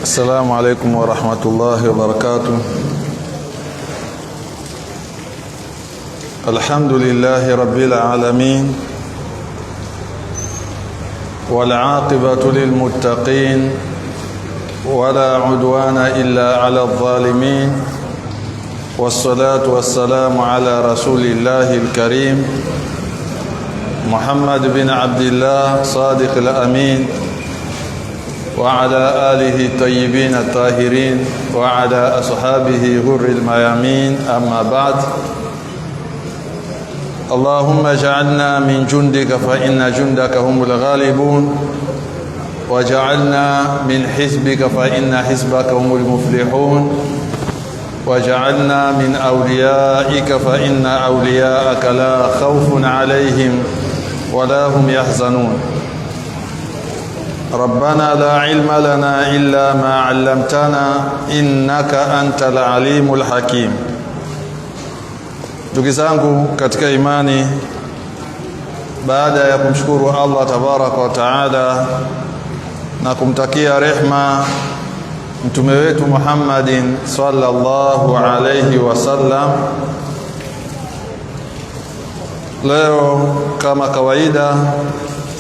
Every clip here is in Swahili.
السلام عليكم ورحمة الله وبركاته. الحمد لله رب العالمين، والعاقبة للمتقين، ولا عدوان إلا على الظالمين، والصلاة والسلام على رسول الله الكريم محمد بن عبد الله صادق الأمين، وعلى آله الطيبين الطاهرين، وعلى أصحابه غر الميامين. أما بعد، اللهم اجعلنا من جندك فإن جندك هم الغالبون، واجعلنا من حزبك فإن حزبك هم المفلحون، واجعلنا من أوليائك فإن أولياءك لا خوف عليهم ولا هم يحزنون. ربنا لا علم لنا إلا ما علمتنا إنك أنت العليم الحكيم. Ndugu zangu katika imani, baada ya kumshukuru Allah tabaraka wa taala na kumtakia rehma mtume wetu Muhammadin sallallahu alayhi wasallam, leo kama kawaida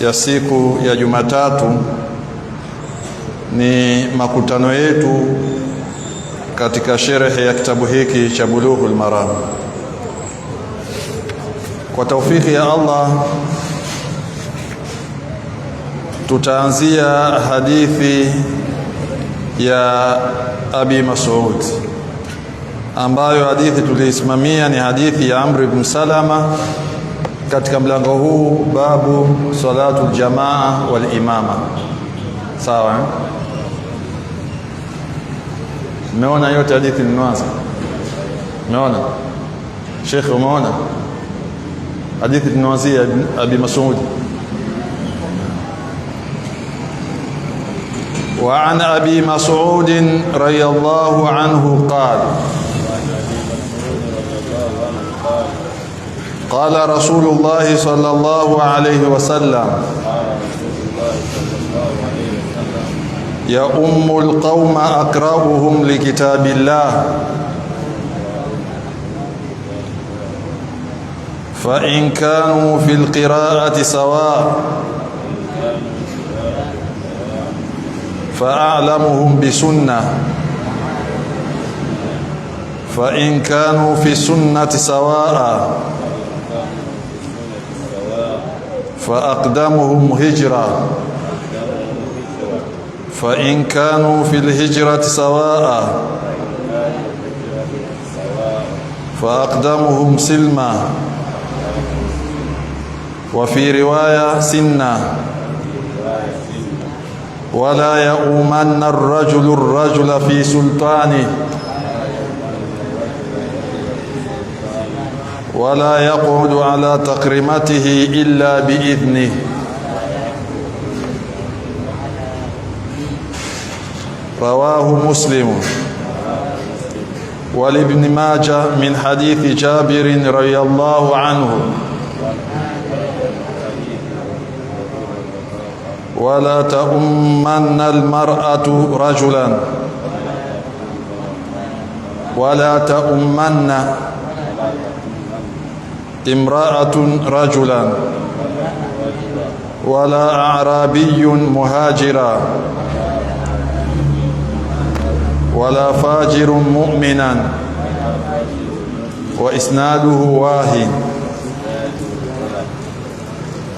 ya siku ya Jumatatu ni makutano yetu katika sherehe ya kitabu hiki cha Bulughul Maram. Kwa taufiki ya Allah tutaanzia hadithi ya Abi Mas'ud, ambayo hadithi tuliisimamia ni hadithi ya Amr ibn Salama katika mlango huu, babu salatu jamaa wal imama. Sawa, eh? Umeona yote hadithi nimeanza? Umeona Sheikh, umeona hadithi tunaanzia Abi Mas'ud. وعن أبي مسعود رضي الله عنه قال: قال رسول الله صلى الله عليه وسلم: يؤم القوم أقرأهم لكتاب الله، فإن كانوا في القراءة سواء فأعلمهم بسنة، فإن كانوا في السنة سواء فأقدمهم هجرة، فإن كانوا في الهجرة سواء فأقدمهم سلما، وفي رواية سنة. ولا يؤمن الرجل الرجل في سلطانه، ولا يقعد على تكريمته إلا بإذنه. رواه مسلم. ولابن ماجه من حديث جابر رضي الله عنه: ولا تؤمن المرأة رجلا، ولا تؤمن امرأة رجلا، ولا أعرابي مهاجرا، ولا فاجر مؤمنا. وإسناده واهن.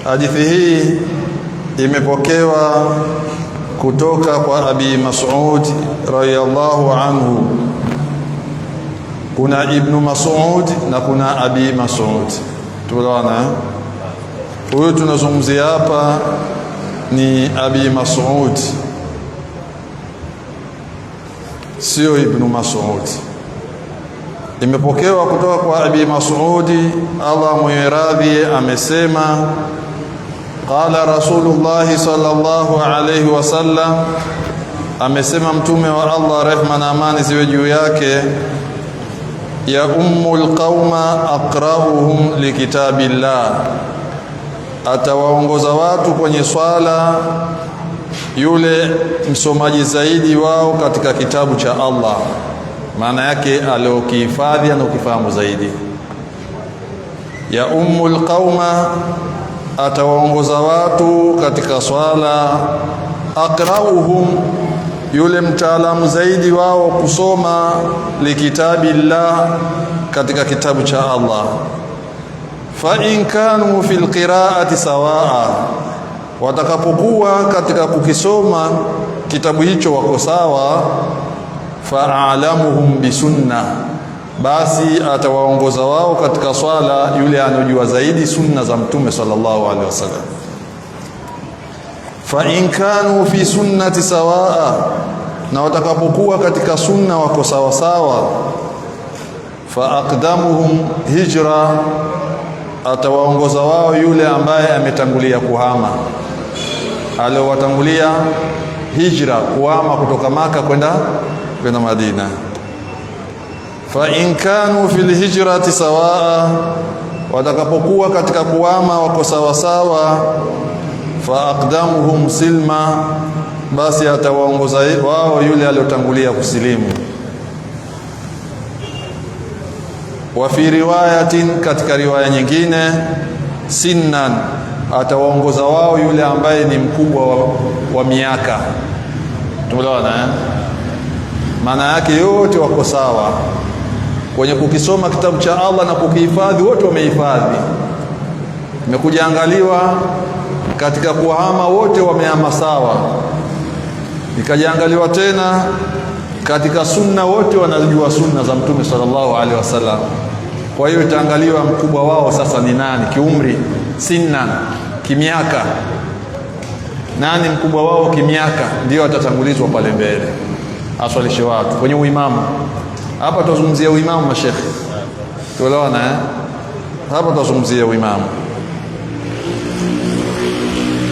Hadithi hii imepokewa kutoka kwa Abi Mas'ud radhiyallahu anhu. Kuna Ibnu Mas'ud na kuna Abi Mas'ud, tunaona huyu tunazungumzia hapa ni Abi Mas'ud, sio Ibnu Mas'ud. Imepokewa kutoka kwa Abi Mas'udi, Allah mwenye radhi, amesema: qala Rasulullah sallallahu alayhi wasallam, amesema mtume wa Allah, rehma na amani ziwe juu yake: ya ummul qauma aqra'uhum likitabillah, atawaongoza watu kwenye swala yule msomaji zaidi wao katika kitabu cha Allah, maana yake aliokihifadhi anaokifahamu zaidi. Ya ummul qauma, atawaongoza watu katika swala. Aqrauhum, yule mtaalamu zaidi wao kusoma, likitabillah, katika kitabu cha Allah. Fa in kanu fil qiraati sawaa, watakapokuwa katika kukisoma kitabu hicho wako sawa. Fa'alamuhum bisunna, basi atawaongoza wao katika swala yule anojua zaidi sunna za Mtume sallallahu alaihi wasallam. Fa in kanu fi sunnati sawaa, na watakapokuwa katika sunna wako sawa sawa. Fa aqdamuhum hijra, atawaongoza wao yule ambaye ametangulia kuhama, aliowatangulia hijra, kuhama kutoka Maka kwenda Madina. Fa in kanu fil hijrati sawaa, watakapokuwa katika kuhama wako sawa sawa. Fa aqdamuhum silma, basi atawaongoza wao yule aliotangulia kusilimu. Wa fi riwayatin, katika riwaya nyingine, sinnan, atawaongoza wao yule ambaye ni mkubwa wa miaka. Tumeelewana eh? Maana yake yote wako sawa kwenye kukisoma kitabu cha Allah na kukihifadhi, wote wamehifadhi. Imekuja angaliwa katika kuhama, wote wamehama sawa. Ikajaangaliwa tena katika sunna, wote wanajua sunna za Mtume sallallahu alaihi wasallam. Kwa hiyo itaangaliwa mkubwa wao sasa ni nani kiumri, sinna, kimiaka, nani mkubwa wao kimiaka, ndio atatangulizwa pale mbele aswalishe watu kwenye uimamu. Hapa tuzungumzia uimamu, mashekhe, tuelewana eh? Hapa tuzungumzia uimamu.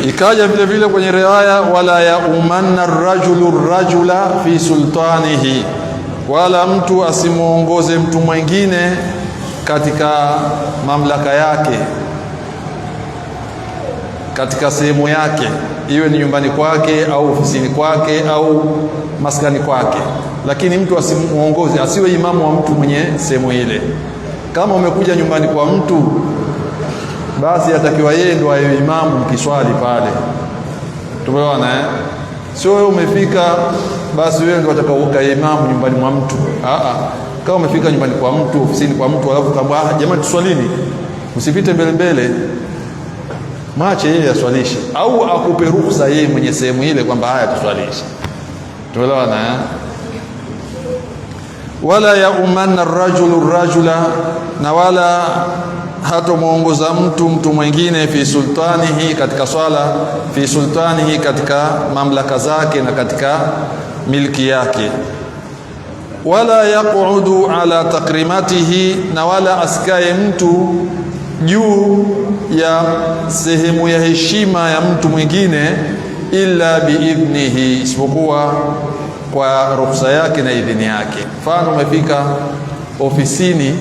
Ikaja vile vile kwenye riwaya, wala yaumanna rajulu rajula fi sultanihi, wala mtu asimuongoze mtu mwingine katika mamlaka yake, katika sehemu yake, iwe ni nyumbani kwake au ofisini kwake au maskani kwake, lakini mtu asimuongoze, asiwe imamu wa mtu mwenye sehemu ile. Kama umekuja nyumbani kwa mtu, basi atakiwa yeye ndo awe imamu mkiswali pale. Tumeona eh? Sio wewe umefika basi wewe ndo utakaoka imamu nyumbani mwa mtu. Kama umefika nyumbani kwa mtu, ofisini kwa mtu, alafu kamba jamani, tuswalini, usipite mbele mbele, mwache yeye aswalishe au akupe ruhusa yeye mwenye sehemu ile kwamba haya tuswalishe. Tumeelewana eh? Wala yaumanna rajulu rajula, na wala hatomuongoza mtu mwingine fi sultanihi, katika swala, fi sultanihi, katika mamlaka zake na katika milki yake. Wala yaqudu ala takrimatihi, na wala asikae mtu juu ya sehemu ya heshima ya mtu mwingine, illa biidhnihi, isipokuwa kwa ruhusa yake na idhini yake. Mfano, umefika ofisini,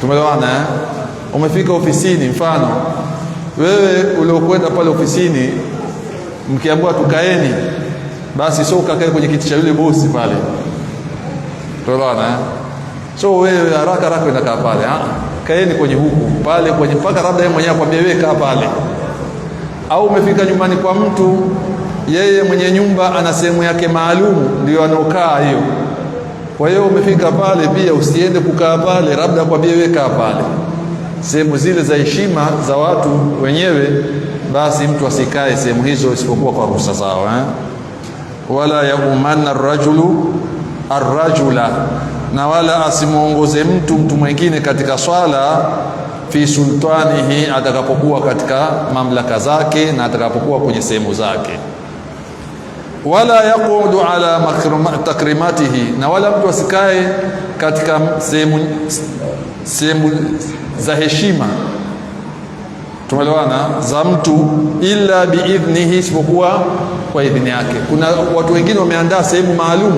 tumeelewana eh? Umefika ofisini, mfano wewe uliokwenda pale ofisini, mkiambiwa tukaeni, basi sio ukakae kwenye kiti cha yule bosi pale, tumeelewana eh? So wewe haraka haraka unakaa pale, kaeni kwenye huku pale kwenye, mpaka labda yeye mwenyewe akwambie wewe kaa pale. Au umefika nyumbani kwa mtu, yeye mwenye nyumba ana sehemu yake maalum ndio anokaa hiyo. Kwa hiyo umefika pale pia usiende kukaa pale, labda akwambie wewe kaa pale. Sehemu zile za heshima za watu wenyewe, basi mtu asikae sehemu hizo isipokuwa kwa ruhusa zao eh? Wala yaumanna rajulu arrajula, na wala asimuongoze mtu mwingine katika swala, fi sultanihi, atakapokuwa katika mamlaka zake na atakapokuwa kwenye sehemu zake. Wala yaqudu ala takrimatihi, na wala mtu asikae katika sehemu za heshima, tumeelewana, za mtu, illa biidhnihi, isipokuwa kwa idhini yake. Kuna watu wengine wameandaa sehemu maalum,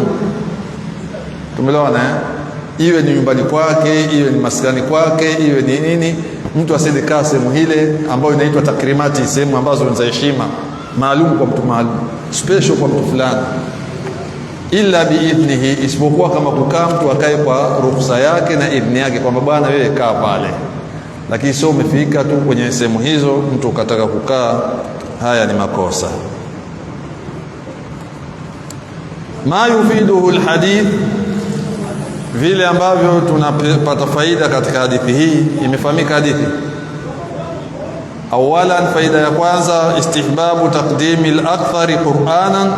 tumeelewana eh? Iwe ni nyumbani kwake, iwe ni maskani kwake, iwe ni nini, mtu asiende kaa sehemu ile ambayo inaitwa takrimati, sehemu ambazo ni za heshima. maalum kwa mtu maalum, special kwa mtu fulani, illa biidhnihi, isipokuwa kama kukaa mtu akae kwa ruhusa yake na idhni yake, kwamba bwana wewe kaa pale, lakini sio umefika tu kwenye sehemu hizo mtu ukataka kukaa, haya ni makosa. Ma yufiduhu alhadith, vile ambavyo tunapata faida katika hadithi hii. Imefahamika hadithi. Awalan, faida ya kwanza, istihbabu taqdimi al-akthari Qur'anan,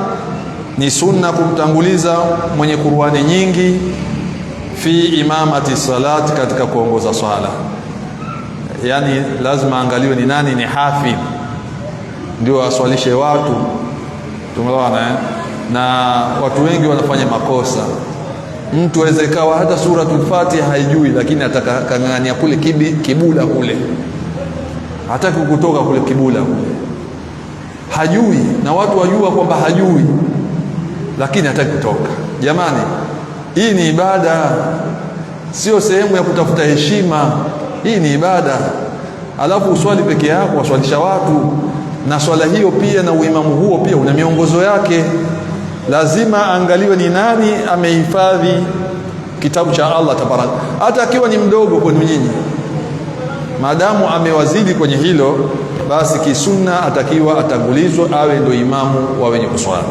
ni sunna kumtanguliza mwenye Qur'ani nyingi fi imamati salat, katika kuongoza swala. Yani lazima angaliwe ni nani ni hafidh ndio aswalishe watu. Tumeelewana eh? Na watu wengi wanafanya makosa. Mtu aweze ikawa hata suratul Fatiha haijui, lakini atakang'ang'ania kule kibula kule, hataki kutoka kule kibula kule, hajui, na watu wajua kwamba hajui, lakini hataki kutoka. Jamani, hii ni ibada, sio sehemu ya kutafuta heshima. Hii ni ibada. Alafu uswali peke yako, waswalisha watu, na swala hiyo pia na uimamu huo pia una miongozo yake. Lazima angaliwe ni nani amehifadhi kitabu cha Allah tabaraka, hata akiwa ni mdogo kwenu nyinyi, maadamu amewazidi kwenye hilo, basi kisunna atakiwa atangulizwe awe ndio imamu wa wenye kuswali.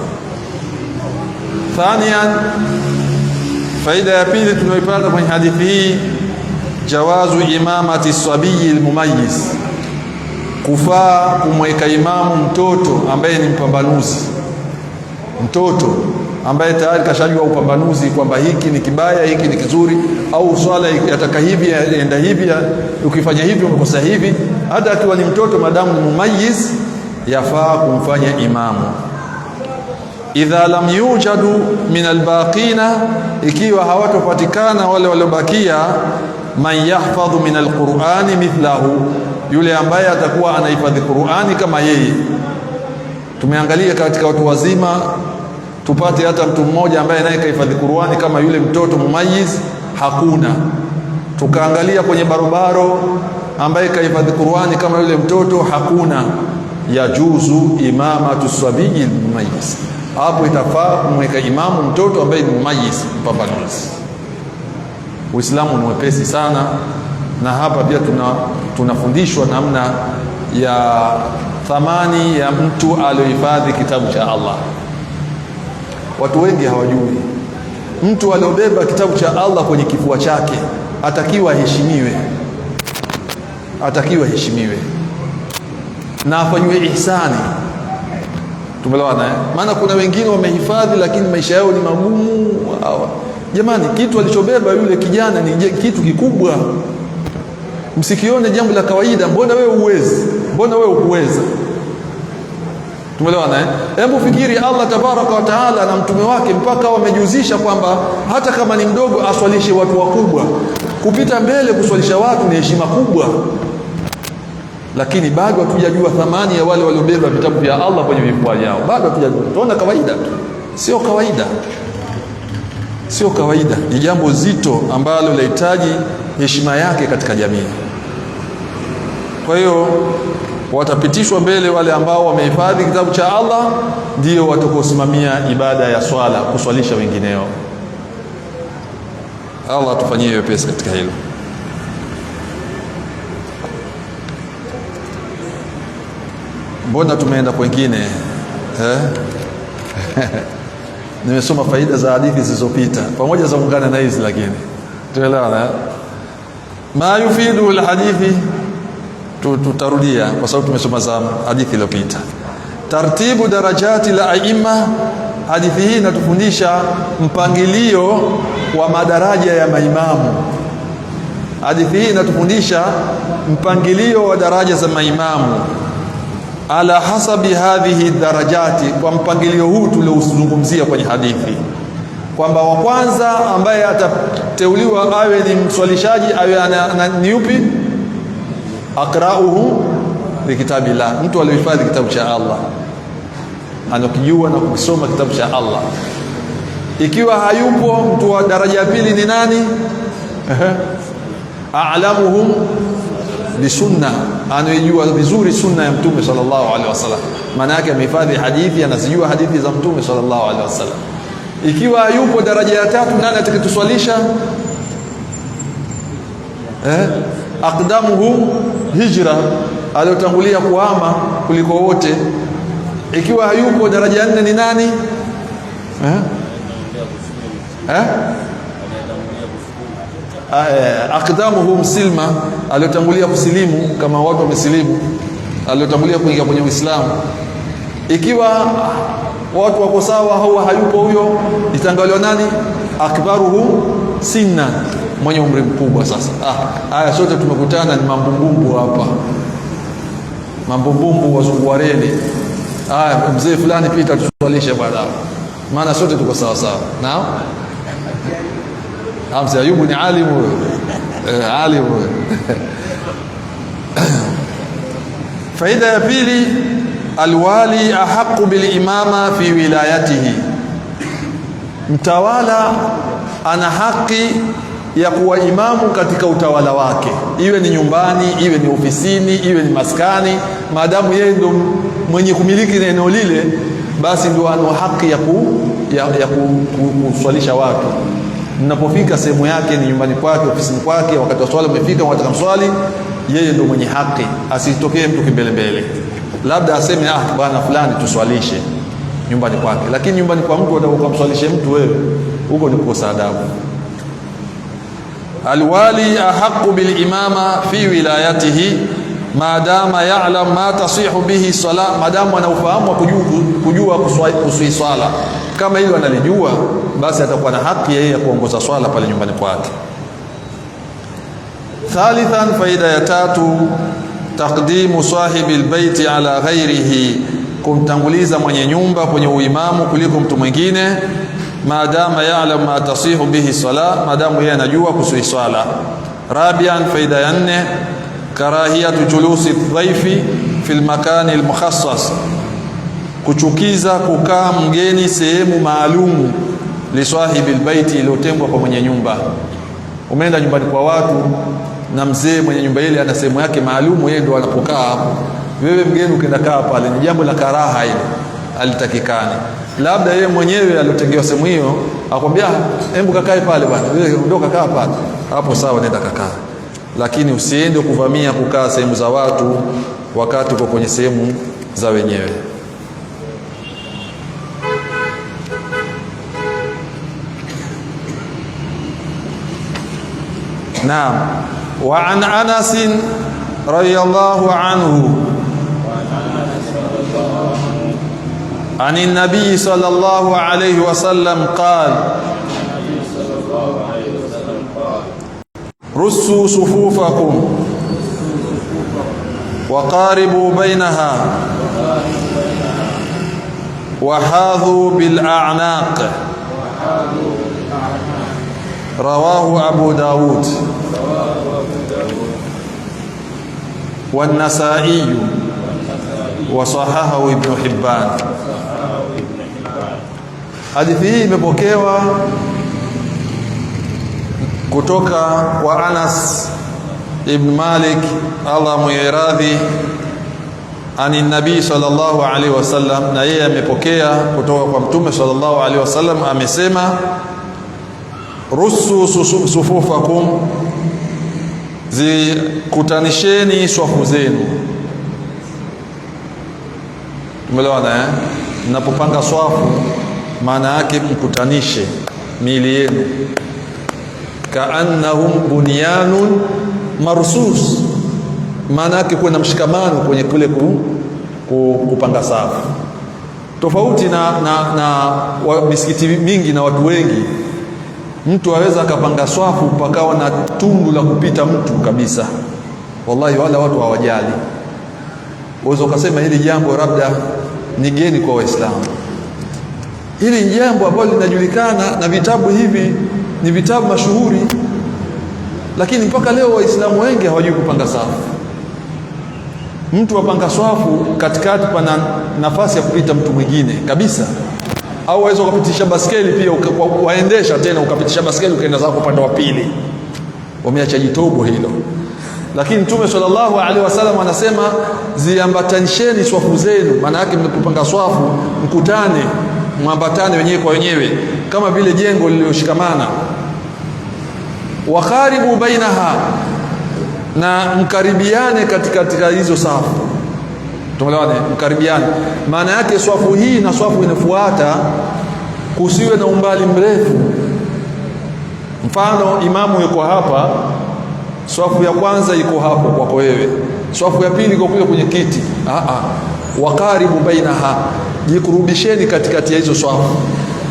Thanian, faida ya pili tunayoipata kwenye hadithi hii, jawazu imamati sabiyi almumayyiz, kufaa kumweka imamu mtoto ambaye ni mpambanuzi, mtoto ambaye tayari kashajua upambanuzi kwamba hiki ni kibaya, hiki ni kizuri, au swala yataka hivi, enda hivi, ukifanya hivi umekosa hivi. Hata akiwa ni mtoto, madamu ni mumayyiz, yafaa kumfanya imamu. Idha lam yujadu min albaqina, ikiwa hawatopatikana wale waliobakia, man yahfadhu min alqur'ani mithlahu, yule ambaye atakuwa anahifadhi Qur'ani kama yeye. Tumeangalia katika watu wazima tupate hata mtu mmoja ambaye naye kahifadhi Qur'ani kama yule mtoto mumayiz, hakuna. Tukaangalia kwenye barobaro ambaye kahifadhi Qur'ani kama yule mtoto, hakuna. Yajuzu imamatu sabiyi mumayiz, hapo itafaa kumweka imamu mtoto ambaye ni mumayiz, mpambanuzi. Uislamu ni mwepesi sana, na hapa pia tunafundishwa namna ya thamani ya mtu aliyohifadhi kitabu cha Allah. Watu wengi hawajui mtu aliobeba kitabu cha Allah kwenye kifua chake atakiwa aheshimiwe, atakiwa aheshimiwe na afanyiwe ihsani. Tumeelewana eh? Maana kuna wengine wamehifadhi lakini maisha yao ni magumu. Jamani, kitu alichobeba yule kijana ni kitu kikubwa, msikione jambo la kawaida. Mbona wewe uwezi? Mbona wewe ukuweza? Tumeelewana eh? Hebu fikiri, Allah tabaraka wa taala na mtume wake mpaka wamejuzisha kwamba hata kama ni mdogo aswalishe watu wakubwa. Kupita mbele kuswalisha watu ni heshima kubwa, lakini bado hatujajua thamani ya wale waliobeba vitabu vya Allah kwenye vifua vyao. Bado hatujajua, tunaona kawaida tu. Sio kawaida, sio kawaida. Ni jambo zito ambalo linahitaji heshima yake katika jamii. Kwa hiyo watapitishwa mbele wale ambao wamehifadhi kitabu cha Allah, ndio watakaosimamia ibada ya swala, kuswalisha wengineo. Allah tufanyie wepesi katika hilo. Mbona tumeenda kwengine eh? Nimesoma faida za hadithi zilizopita pamoja za ungana na hizi, lakini tuelewana. Ma yufidu alhadithi, tutarudia kwa sababu tumesoma za hadithi iliyopita. Tartibu darajati la aima, hadithi hii inatufundisha mpangilio wa madaraja ya maimamu. Hadithi hii inatufundisha mpangilio wa daraja za maimamu ala hasabi hadhihi darajati, kwa mpangilio huu tuliozungumzia kwenye hadithi, kwamba wa kwanza ambaye atateuliwa awe ni mswalishaji awe ni yupi? Aqra'uhu likitabillah, mtu aliyohifadhi kitabu cha Allah, anakijua na kukisoma kitabu cha Allah. Ikiwa hayupo, mtu wa daraja ya pili ni nani? A'lamuhum Bisunna, anayejua vizuri sunna ya Mtume sallallahu alaihi wasallam, maana yake amehifadhi hadithi, anazijua hadithi za Mtume sallallahu alaihi wasallam. Ikiwa yupo daraja ya tatu, nani atakayetuswalisha? Aqdamuhu hijra, aliyotangulia kuhama kuliko wote. Ikiwa hayupo daraja ya nne ni nani? Aqdamuhum silma, aliyotangulia kusilimu, kama watu wamesilimu, aliyotangulia kuingia kwenye Uislamu. Ikiwa watu wako sawa au hayupo huyo, itangaliwa nani? Akbaruhum sinna, mwenye umri mkubwa. Sasa haya sote tumekutana ni mambumbumbu hapa, mambumbumbu wazungu wa reli. Haya, mzee fulani pita tuswalishe bwana, maana sote tuko sawa sawa. Naam, mzee Ayubu ni alimu huyo, alimu huyo. Faida ya pili, alwali ahaqu bilimama fi wilayatihi, mtawala ana haki ya kuwa imamu katika utawala wake, iwe ni nyumbani, iwe ni ofisini, iwe ni maskani, maadamu yeye ndo mwenye kumiliki eneo lile, basi ndio ana haki ya kuswalisha watu. Mnapofika sehemu yake, ni nyumbani kwake, ofisini kwake, wakati wa swala umefika, wanataka mswali, yeye ndio mwenye haki, asitokee mtu kimbelembele, labda aseme bwana fulani tuswalishe nyumbani kwake. Lakini nyumbani kwa mtu utakaomswalishe mtu wewe, huko ni kukosa adabu. Alwali ahaqu bilimama fi wilayatihi maadama ya'lam ma tasihu bihi sala, maadamu ana ufahamu wa kujua kuswi swala, kama hilo analijua, basi atakuwa na haki yeye ya kuongoza swala pale nyumbani kwake. Thalithan, faida ya tatu, taqdimu sahibi albaiti ala ghairihi, kumtanguliza mwenye nyumba kwenye uimamu kuliko mtu mwingine, maadama ya'lam ma tasihu bihi sala, maadamu yeye anajua kuswi swala. Rabian, faida ya nne, karahiyatu julusi dhaifi fi lmakani almukhassas, kuchukiza kukaa mgeni sehemu maalumu lisahibi albaiti, iliyotengwa kwa mwenye nyumba. Umeenda nyumbani kwa watu na mzee mwenye nyumba ile ana sehemu yake maalumu, yeye ndo anapokaa hapo. Wewe mgeni ukienda kaa pale, ni jambo la karaha ile, alitakikani. Labda yeye mwenyewe aliotengewa sehemu hiyo akwambia, hebu kakae pale bwana, wewe ndio kakaa pale hapo, sawa, nenda kakaa, lakini usiende kuvamia kukaa sehemu za watu wakati uko kwenye sehemu za wenyewe. Naam. Wa an Anas radhiyallahu anhu عن النبي صلى الله عليه وسلم قال رصوا صفوفكم وقاربوا بينها وحاذوا بالأعناق رواه أبو داود والنسائي وصححه ابن حبان. Hadithi hii imepokewa kutoka kwa Anas ibn Malik, Allah muiradhi, ani nabii sallallahu alaihi wasallam, na yeye amepokea kutoka kwa Mtume sallallahu alaihi wasallam amesema, rusu sufufakum, zikutanisheni swafu zenu. Tumeelewana eh? Mnapopanga swafu maana yake mkutanishe miili yenu, kaannahum bunyanun marsus, maana yake kuwe na mshikamano kwenye kule kupanga safu, tofauti na misikiti mingi na watu wengi. Mtu aweza akapanga swafu pakawa na tundu la kupita mtu kabisa, wallahi wala watu hawajali. Uweza ukasema hili jambo labda ni geni kwa Waislamu. Hili ni jambo ambalo linajulikana na vitabu hivi ni vitabu mashuhuri, lakini mpaka leo Waislamu wengi hawajui kupanga safu. Mtu apanga swafu katikati pana nafasi ya kupita mtu mwingine kabisa, au waweza ukapitisha baskeli pia waendesha tena ukapitisha baskeli ukaenda zako upande wa pili. Wameacha jitobo hilo. Lakini Mtume sallallahu alaihi wasallam anasema ziambatanisheni swafu zenu, maana yake mnapopanga swafu mkutane, mwambatane wenyewe kwa wenyewe kama vile jengo lililoshikamana. Wakharibu bainaha, na mkaribiane katika hizo safu. Tumeelewana? Mkaribiane maana yake swafu hii na swafu inafuata kusiwe na umbali mrefu. Mfano, imamu yuko hapa, swafu ya kwanza iko hapo kwako wewe, swafu ya pili iko kule kwenye kiti. Wakaribu bainaha, jikurubisheni katikati ya hizo swafu.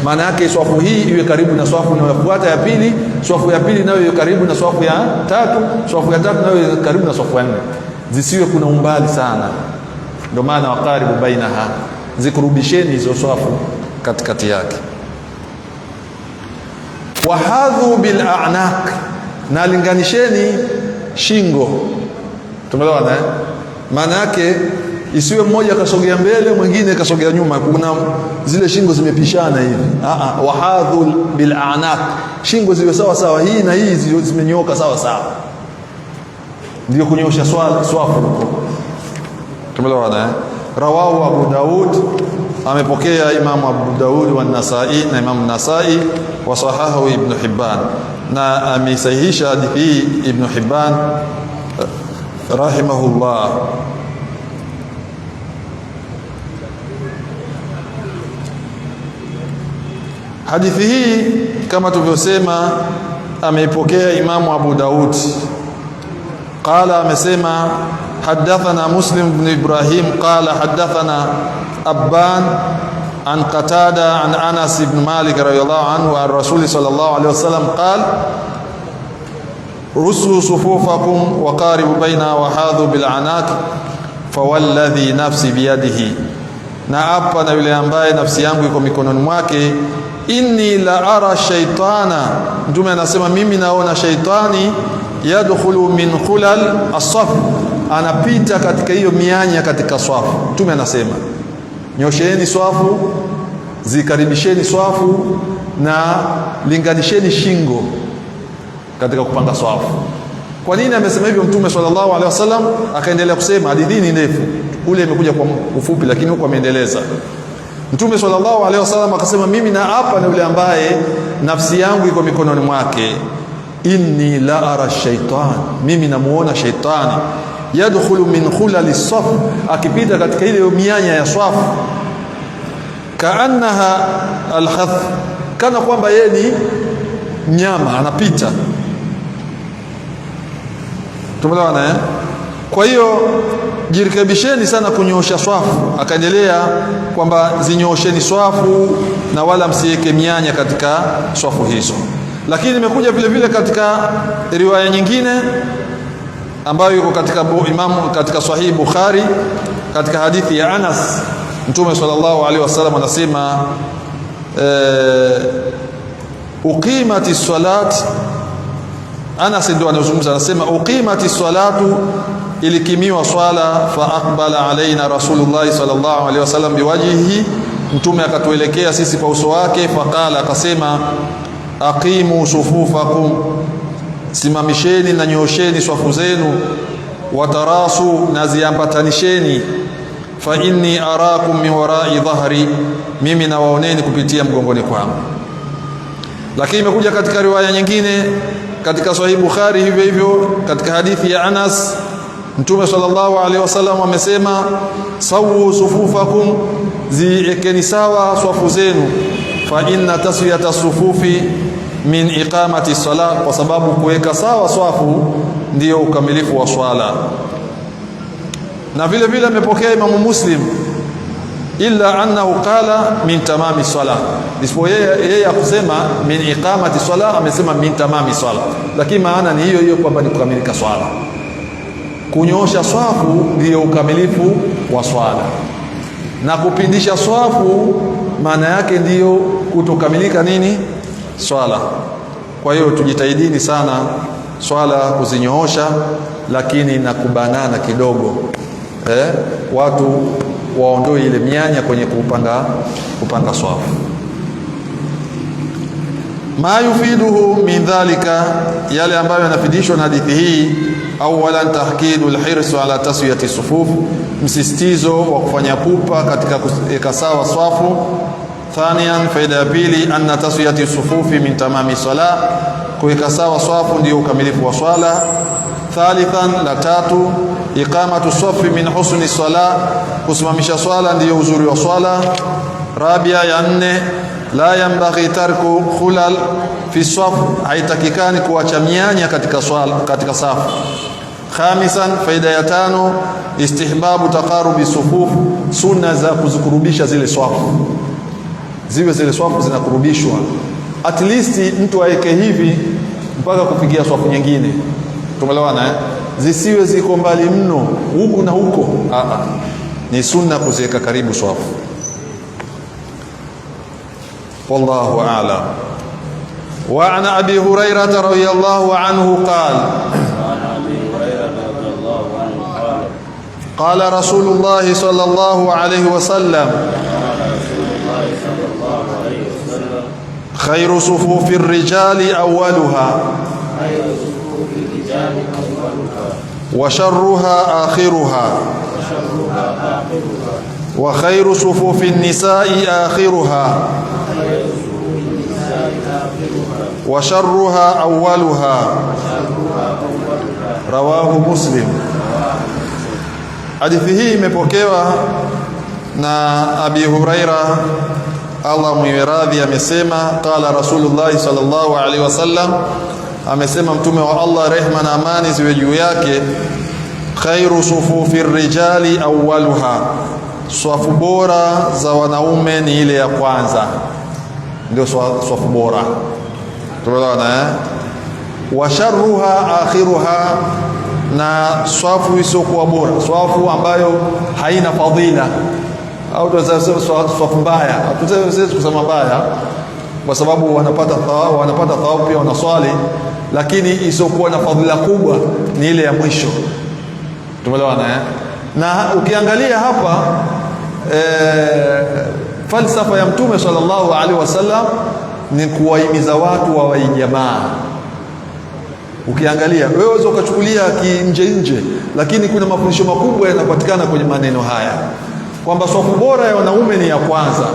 Maana yake swafu hii iwe karibu na swafu inayofuata ya pili, swafu ya pili nayo iwe karibu na swafu ya tatu, swafu ya tatu nayo iwe karibu na swafu ya nne, zisiwe kuna umbali sana. Ndio maana wakaribu bainaha, zikurubisheni hizo swafu katikati yake. Wahadhu bil a'naq, na linganisheni shingo. Tumeelewana eh? Maana yake isiwe mmoja kasogea mbele mwingine kasogea nyuma, kuna zile shingo zimepishana hivi. Wahadhu bil a'naq, shingo ziwe sawa sawa, hii na hii zimenyoka sawa sawa, ndio kunyosha swafu huko. Tumeelewana eh? Rawahu Abu Daud, amepokea Imamu Abu Daud wa Nasai na Imamu Nasai, wa sahahu Ibn Hibban, na ameisahihisha hadithi hii Ibn Hibban rahimahullah. Hadithi hii kama tulivyosema ameipokea Imamu Abu Daud. Qala, amesema hadathana Muslim ibn Ibrahim qala hadathana Abban an Qatada an Anas ibn Malik radhiyallahu anhu an Rasuli sallallahu alayhi wasallam qala rusu sufufakum wa qaribu baina wa hadhu bil anak fawalladhi nafsi biyadihi, na apa na yule ambaye nafsi yangu iko mikononi mwake, inni la ara shaitana, Mtume anasema mimi naona shaitani yadkhulu min khulal as-saf, anapita katika hiyo mianya katika swafu. Mtume anasema nyosheni swafu, zikaribisheni swafu na linganisheni shingo katika kupanga swafu. Kwa nini amesema hivyo Mtume sallallahu alaihi wasallam? Akaendelea kusema, hadithi ni ndefu, kule imekuja kwa ufupi, lakini huko ameendeleza. Mtume sallallahu alaihi wasallam akasema, mimi na hapa na yule ambaye nafsi yangu iko mikononi mwake, inni la ara shaitan, mimi namuona shaitani, yadkhulu min khulali saf, akipita katika ile mianya ya swafu, kaannaha alhath, kana kwamba yeye ni mnyama anapita. Tumeelewana eh? Kwa hiyo jirekebisheni sana kunyoosha swafu. Akaendelea kwamba zinyoosheni swafu na wala msiweke mianya katika swafu hizo. Lakini imekuja vile vile katika riwaya nyingine ambayo iko katika Imamu katika Sahihi Bukhari, katika hadithi ya Anas, Mtume sallallahu alaihi wasallam anasema uqimati salat. Anas ndio anazungumza, anasema uqimati salatu, ilikimiwa swala, fa aqbala alaina Rasulullah sallallahu alaihi wasallam biwajhihi, Mtume akatuelekea sisi kwa uso wake, faqala, akasema aqimu sufufakum, simamisheni na nyoosheni swafu zenu, watarasu, na ziambatanisheni, fa inni arakum min warai dhahri, mimi nawaoneni kupitia mgongoni kwangu. Lakini imekuja katika riwaya nyingine katika Sahih Bukhari hivyo hivyo, katika hadithi ya Anas, Mtume sallallahu alaihi wasallam amesema sawu sufufakum, ziekeni sawa swafu zenu, fa inna taswiyata sufufi min iqamati sala, kwa sababu kuweka sawa swafu ndiyo ukamilifu wa swala. Na vile vile amepokea Imamu Muslim, illa annahu qala min tamami sala, isipo yeye akusema min iqamati sala, amesema min tamami sala, lakini maana ni hiyo hiyo kwamba ni kukamilika swala. Kunyoosha swafu ndiyo ukamilifu wa swala, na kupindisha swafu maana yake ndiyo kutokamilika nini swala. Kwa hiyo tujitahidini sana swala kuzinyoosha, lakini na kubanana kidogo, watu waondoe ile mianya kwenye kupanga swafu. Ma yufiduhu min dhalika, yale ambayo yanafidishwa na hadithi hii, Awalan, tahkidu lhirsu ala taswiyati sufuf, msisitizo wa kufanya pupa katika kuweka sawa swafu. Thaniyan, faida ya pili, anna taswiyati sufufi min tamami sala, kuweka sawa swafu ndio ukamilifu wa swala. Thalithan, la tatu, iqamatu safi min husni sala, kusimamisha swala ndiyo uzuri wa swala. Rabia, ya nne, la yanbaghi tarku khulal fi saf, haitakikani kuacha mianya katika swala, katika safu. Khamisan, faida ya tano, istihbabu taqarubi sufuf, sunna za kuzikurubisha zile swafu, ziwe zile swafu zinakurubishwa, at least mtu aeke hivi mpaka kufikia swafu nyingine. Tumeelewana eh? Zisiwe ziko mbali mno huku na huko. Aa, ni sunna kuziweka karibu swafu. Wallahu a'lam. Wa an Abi Hurairah radhiyallahu anhu qala وعن ابي هريره رضي الله عنه قال: قال رسول الله صلى الله عليه وسلم: قال رسول الله صلى الله عليه وسلم: خير صفوف الرجال أولها، خير صفوف الرجال اولها، وشرها آخرها، وشرها اخرها، وخير صفوف النساء آخرها، خير صفوف النساء اخرها، وشرها أولها. وشرها اولها. رواه مسلم. Hadithi hii imepokewa na Abi Huraira, Allah mwiwe radhi, amesema qala Rasulullah sallallahu alaihi wasallam, amesema Mtume wa Allah, rehma na amani ziwe juu yake, khairu sufufi rijali awwaluha, swafu bora za wanaume ni ile ya kwanza, ndio swafu bora. Tumeelewana eh? Wa sharruha akhiruha, na swafu isiyokuwa bora, swafu ambayo haina fadhila au tunaweza kusema swafu mbaya. Hatuwezi kusema mbaya kwa sababu wanapata thawabu, wanapata thawabu pia wanaswali, lakini isiyokuwa na fadhila kubwa ni ile ya mwisho. Tumeelewana eh? Na ukiangalia hapa falsafa ya Mtume sallallahu alaihi wasallam ni kuwahimiza watu wawahi jamaa. Ukiangalia wewe unaweza ukachukulia kinje nje, lakini kuna mafundisho makubwa yanapatikana kwenye maneno haya kwamba swafu bora ya wanaume ni ya kwanza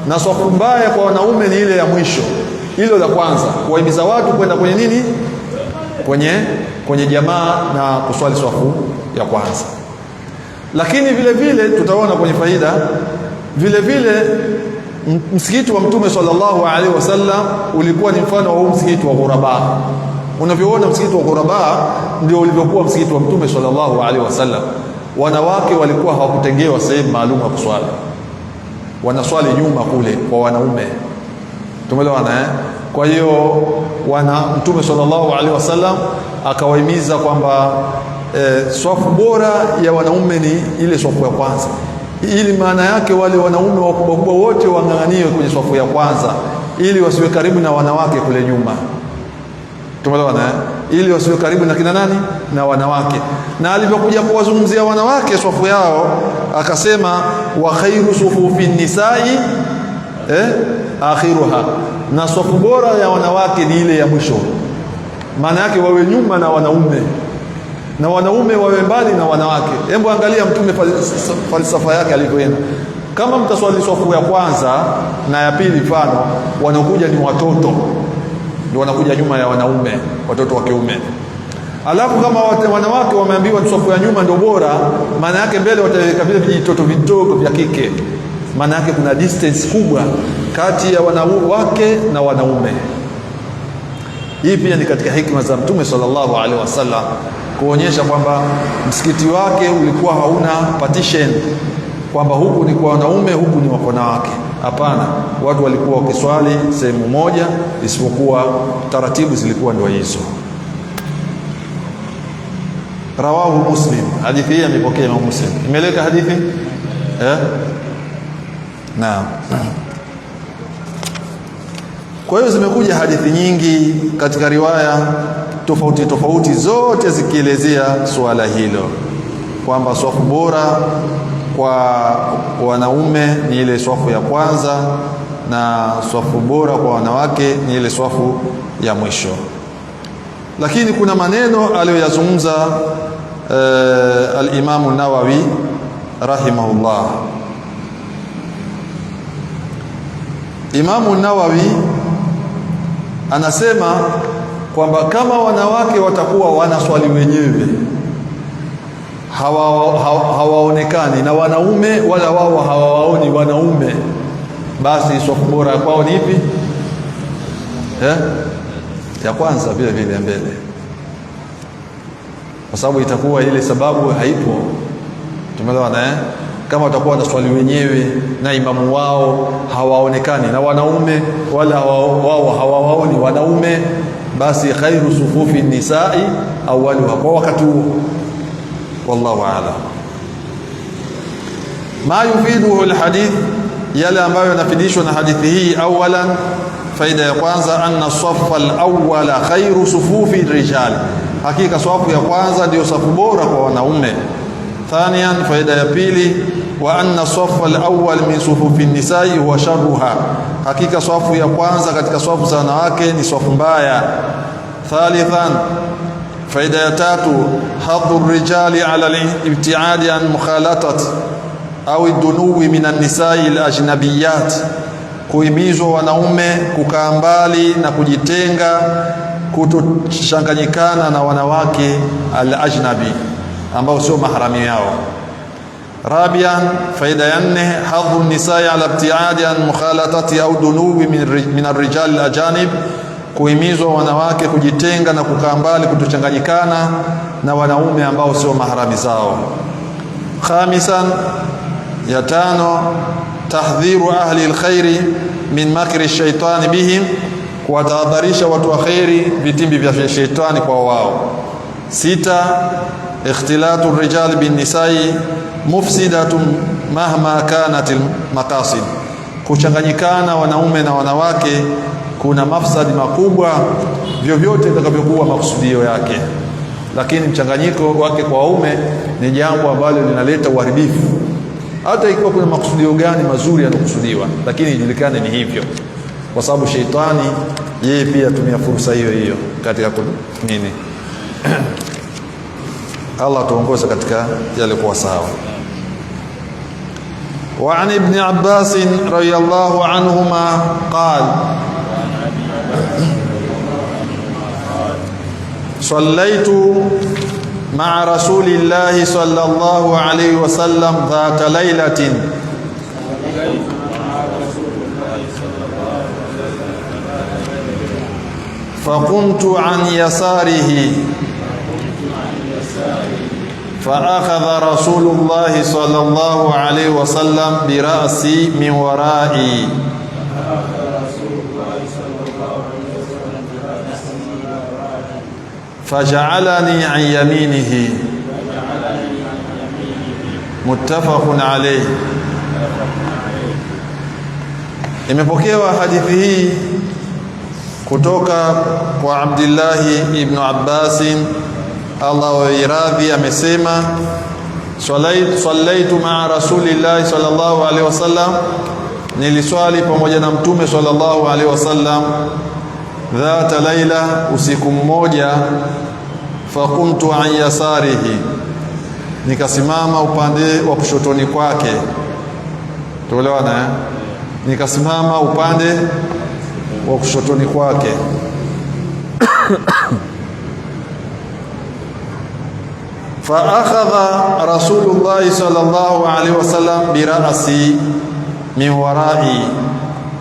na swafu mbaya kwa wanaume ni ile ya mwisho. Hilo la kwanza, kuwahimiza watu kwenda kwenye nini? Kwenye jamaa na kuswali swafu ya kwanza. Lakini vile vile tutaona kwenye faida vile vile msikiti wa Mtume sallallahu alaihi wasallam ulikuwa ni mfano wa huu msikiti wa Ghuraba. Unavyoona msikiti wa Ghuraba ndio ulivyokuwa msikiti wa Mtume sallallahu alaihi wasallam. Wanawake walikuwa hawakutengewa sehemu maalum ya kuswali, wanaswali nyuma kule kwa wanaume. Tumeelewana eh? Kwa hiyo wana Mtume sallallahu alaihi wasallam akawahimiza kwamba swafu bora ya wanaume ni ile swafu ya kwanza, ili maana yake wale wanaume wakubwa kubwa wote wang'ang'anie kwenye swafu ya kwanza, ili wasiwe karibu na wanawake kule nyuma. Tumeelewana eh? Ili wasiwe karibu na kina nani? Na wanawake. Na alivyokuja kuwazungumzia wanawake swafu yao akasema wa khairu sufufi nisai akhiruha, na swafu bora ya wanawake ni ile ya mwisho. Maana yake wawe nyuma na wanaume na wanaume wawe mbali na wanawake. Hebu angalia Mtume falsafa yake alivyoenda. Kama mtaswali swafu ya kwanza na ya pili, mfano wanakuja ni watoto, ndio wanakuja nyuma ya wanaume, watoto wa kiume. Alafu kama wanawake wameambiwa swafu ya nyuma ndio bora, maana yake mbele wataweka vile vijitoto vidogo vya kike. Maana yake kuna distance kubwa kati ya wanawake na wanaume. Hii pia ni katika hikma za Mtume sallallahu alaihi wasallam kuonyesha kwamba msikiti wake ulikuwa hauna partition, kwamba huku ni kwa wanaume, huku ni kwa wanawake. Hapana, watu walikuwa wakiswali sehemu moja, isipokuwa taratibu zilikuwa ndio hizo. Rawahu Muslim, hadithi hii amepokea Imam Muslim. Imeeleweka hadithi eh? Naam. Kwa hiyo zimekuja hadithi nyingi katika riwaya tofauti tofauti, zote zikielezea suala hilo kwamba swafu bora kwa wanaume ni ile swafu ya kwanza na swafu bora kwa wanawake ni ile swafu ya mwisho. Lakini kuna maneno aliyoyazungumza al-Imamu Nawawi rahimahullah. Imamu Nawawi anasema kwamba kama wanawake watakuwa wanaswali wenyewe hawaonekani na wanaume wala wao hawawaoni wanaume, basi swafu bora kwao ni ipi? Ya kwanza vile vile mbele, kwa sababu itakuwa ile sababu haipo. Tumeelewana eh? Kama watakuwa wanaswali wenyewe na imamu wao hawaonekani na wanaume wala wao hawawaoni wanaume, basi khairu sufufi nisai awaluha, kwa wakati huo. Wallahu a'lam. Ma yufiduhu alhadith, yale ambayo yanafidishwa na hadithi hii. Awalan, faida ya kwanza, anna safa alawwala khairu sufufi rijal, hakika safu ya kwanza ndiyo safu bora kwa wanaume. Thaniyan, faida ya pili, wa anna safa alawwal min sufufi nisai huwa sharruha, hakika safu ya kwanza katika safu za wanawake ni safu mbaya. Thalithan, faida ya tatu, hadhu rijali ala al-ibtiadi an mukhalatat au dunuwi min an-nisai al-ajnabiyat, kuhimizwa wanaume kukaa mbali na kujitenga, kutochanganyikana na wanawake al-ajnabi ambao sio maharami yao. Rabian, faida ya nne, hadhu nisai ala ibtiadi an mukhalatati au dunuwi min ar-rijal al-ajanib, kuhimizwa wanawake kujitenga na kukaa mbali, kutochanganyikana na wanaume ambao sio maharami zao. Khamisan, ya tano, tahdhiru ahli alkhairi min makri shaitani bihim, kuwatahadharisha watu wa khairi vitimbi vya shaitani kwa wao. Sita, ikhtilatu rijali bin nisai mufsidatun mahma kanat almaqasid, kuchanganyikana wanaume na wanawake kuna mafsadi makubwa vyovyote itakavyokuwa makusudio yake, lakini mchanganyiko wake kwa waume ni jambo ambalo linaleta uharibifu, hata ikiwa kuna makusudio gani mazuri yanakusudiwa, lakini ijulikane ni hivyo, kwa sababu sheitani yeye pia atumia fursa hiyo hiyo katika nini. Allah tuongoze katika yale kuwa sawa. Wa an ibn Abbas radiyallahu anhuma qala صليت مع رسول الله صلى الله عليه وسلم ذات ليلة فقمت عن يساره فأخذ رسول الله صلى الله عليه وسلم برأسي من ورائي فجعلني عن يمينه متفق عليه. Imepokewa hadithi hii kutoka kwa Abdillahi ibn Abbas, Allah wawiradhi, amesema sallaitu maa rasulillahi sallallahu alaihi wasallam, niliswali pamoja na mtume sallallahu alaihi wasallam dhata laila, usiku mmoja. Fakumtu an yasarihi, nikasimama upande wa kushotoni kwake. Tuelewana eh? Nikasimama upande wa kushotoni kwake. Fa akhadha Rasulullah sallallahu alaihi wasallam birasi min warai,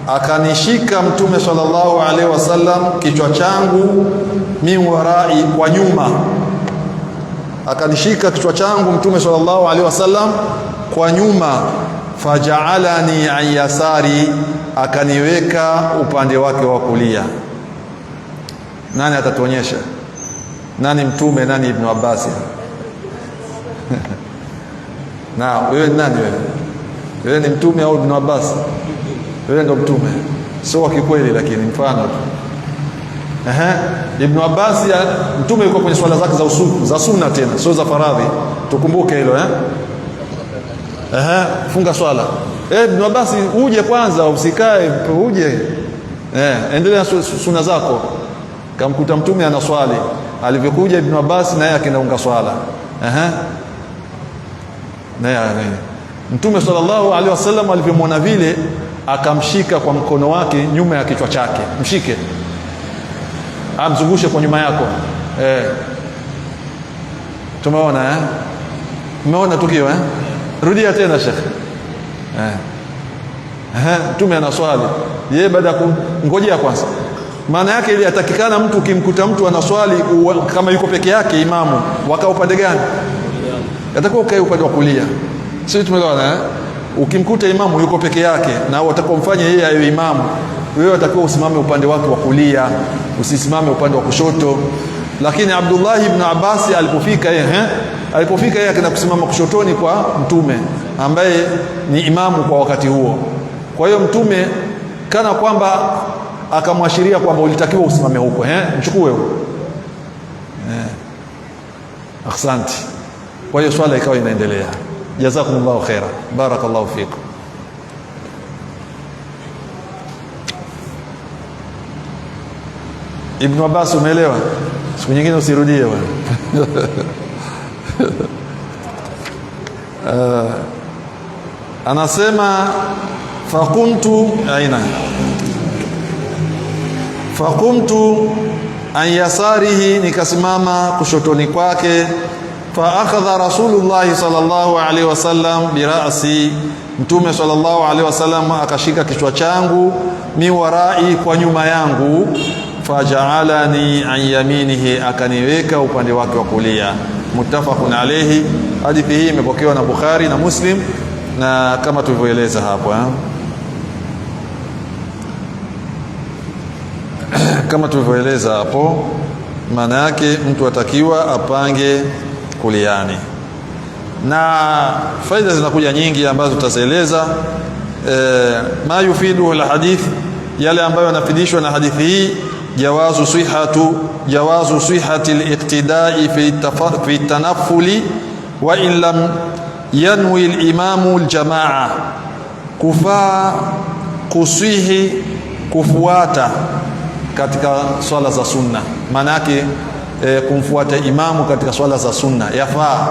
akanishika mtume sallallahu alaihi wasallam kichwa changu, min warai, kwa nyuma, akanishika kichwa changu mtume sallallahu alaihi wasallam kwa nyuma. Fajaalani an yasari, akaniweka upande wake wa kulia. Nani atatuonyesha nani mtume, nani Ibn Abbas? Na wewe nani wewe? Wewe ni mtume au Ibn Abbas? Wewe ndo mtume, sio wa kikweli, lakini mfano tu. Ehe, Ibn Abbas mtume yuko kwenye swala zake za usiku za sunna, tena sio za faradhi, tukumbuke hilo eh. Ehe, funga swala. Ibn Abbas uje kwanza, usikae uje. Endelea sunna zako. Kamkuta mtume anaswali, Alivyokuja Ibn Abbas naye akinaunga swala. Naye Mtume sallallahu alaihi wasallam alivyomwona vile akamshika kwa mkono wake nyuma ya kichwa chake, mshike, amzungushe kwa nyuma yako. Tumeona eh? Umeona tukio eh? Rudia tena shekhe. Mtume anaswali yeye, baada ya kungojea kwanza. Maana yake ili atakikana mtu ukimkuta mtu anaswali kama yuko peke yake imamu, wakaa upande gani? Atakuwa ukae upande wa kulia. Sisi tumeelewana eh? Ukimkuta imamu yuko peke yake na utakomfanya yeye awe imamu, wewe utakuwa usimame upande wake wa kulia, usisimame upande wa kushoto. Lakini Abdullah ibn Abbas alipofika yeye, alipofika yeye akaenda kusimama kushotoni kwa mtume ambaye ni imamu kwa wakati huo. Kwa hiyo mtume kana kwamba akamwashiria kwamba ulitakiwa usimame huko, mchukue huko. Asante. Kwa hiyo swala ikawa inaendelea. Jazakumullahu khaira, barakallahu fikum. Ibn Abbas, umeelewa? Siku nyingine usirudie bwana. Anasema faqumtu aina faqumtu an yasarihi, nikasimama kushotoni kwake. Fa akhadha Rasulullah sallallahu alaihi wasallam birasi, Mtume sallallahu alaihi wasallam akashika kichwa changu, mi warai, kwa nyuma yangu. Fajaalani an yaminihi, akaniweka upande wake wa kulia. Muttafaqun alayhi. Hadithi hii imepokewa na Bukhari na Muslim, na kama tulivyoeleza hapo kama tulivyoeleza hapo, maana yake mtu atakiwa apange kuliani, na faida zinakuja nyingi ambazo tutazieleza. Ma yufidu alhadith, yale ambayo yanafidishwa na hadithi hii, jawazu sihhati aliqtidai fi tanaffuli wa in lam yanwi alimamu aljamaa, kufaa kusihi kufuata katika swala za sunna. Maana yake kumfuata imamu katika swala za sunna yafaa,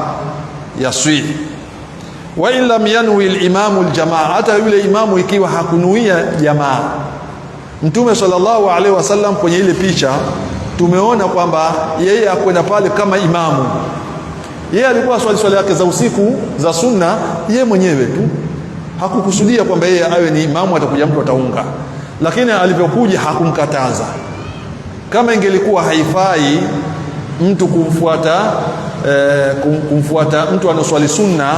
yaswihi. Wa in lam yanwi alimamu aljamaa, hata yule imamu ikiwa hakunuia jamaa. Mtume sallallahu alaihi wasallam kwenye ile picha tumeona kwamba yeye akwenda pale kama imamu. Yeye alikuwa swali swali yake za usiku za sunna yeye mwenyewe tu, hakukusudia kwamba yeye awe ni imamu, atakuja mtu ataunga. Lakini alivyokuja hakumkataza. Kama ingelikuwa haifai mtu kumfuata kumfuata mtu anaswali sunna,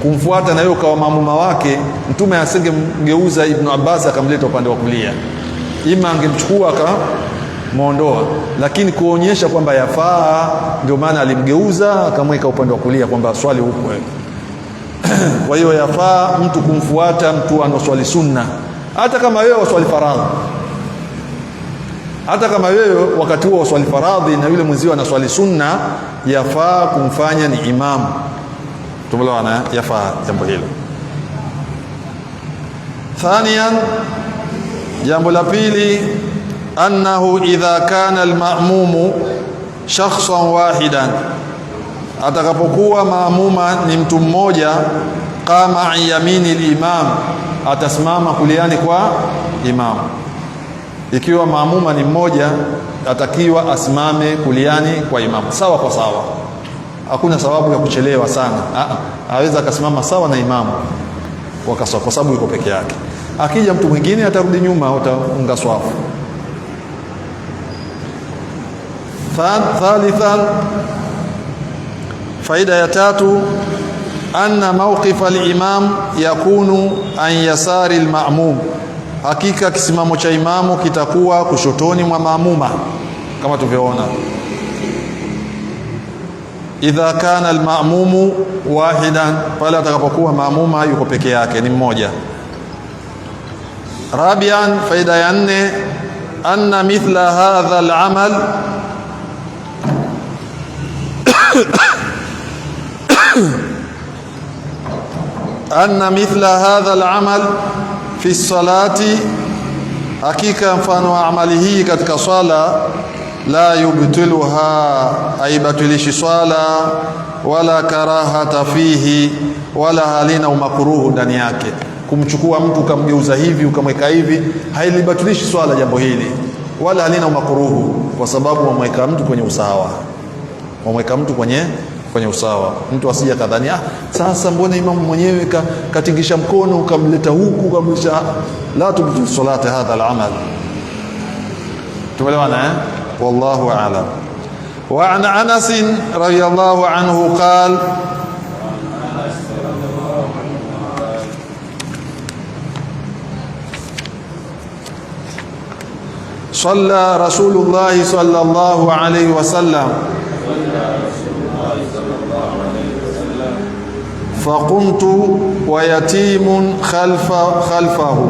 kumfuata na yeye kawa maamuma wake, Mtume asingemgeuza Ibn Abbas akamleta upande wa kulia, ima angemchukua akamuondoa, lakini kuonyesha kwamba yafaa, ndio maana alimgeuza akamweka upande wa kulia kwamba swali huko wewe. Kwa hiyo yafaa mtu kumfuata mtu anoswali sunna, hata kama wewe waswali faradhi, hata kama wewe wakati huo waswali faradhi na yule mwenzio anaswali sunna, yafaa kumfanya ni imamu. Tumeelewana? Yafaa jambo hilo. Thaniyan, jambo la pili, annahu idha kana almamumu shakhsan wahidan, atakapokuwa maamuma ni mtu mmoja, qama an yamini limam, atasimama kuliani kwa imamu. Ikiwa maamuma ni mmoja, atakiwa asimame kuliani kwa imamu, sawa kwa sawa. Hakuna sababu ya kuchelewa sana. Aweza akasimama sawa na imamu kwa sababu yuko peke yake. Akija mtu mwingine atarudi nyuma, utaunga swafu. Thalithan, faida ya tatu, anna mawqif al-imam yakunu an yasari al-ma'mum, hakika kisimamo cha imamu kitakuwa kushotoni mwa maamuma kama tulivyoona. Idha kana al-ma'mumu wahidan, pale atakapokuwa maamuma yuko peke yake, ni mmoja. Rabian, faida ya nne, anna mithla hadha al-amal anna mithla hadha al-amal fi salati, hakika mfano wa amali hii katika swala, La yubtiluha, aibatilishi swala, wala karahata fihi, wala halina umakuruhu ndani yake. Kumchukua mtu ukamgeuza hivi ukamweka hivi, hailibatilishi swala jambo hili, wala halina umakuruhu, kwa sababu wamweka mtu kwenye usawa, wamweka mtu kwenye usawa. Mtu asije kadhani, ah, sasa mbona imamu mwenyewe katingisha mkono ukamleta huku ukamlisha. La tubtilu salata hadha al-amal. Tumeelewana eh? Wallahu a'lam. Wa an Anas radhiyallahu anhu qala صلى رسول الله صلى الله عليه وسلم فقمت ويتيم خلفه.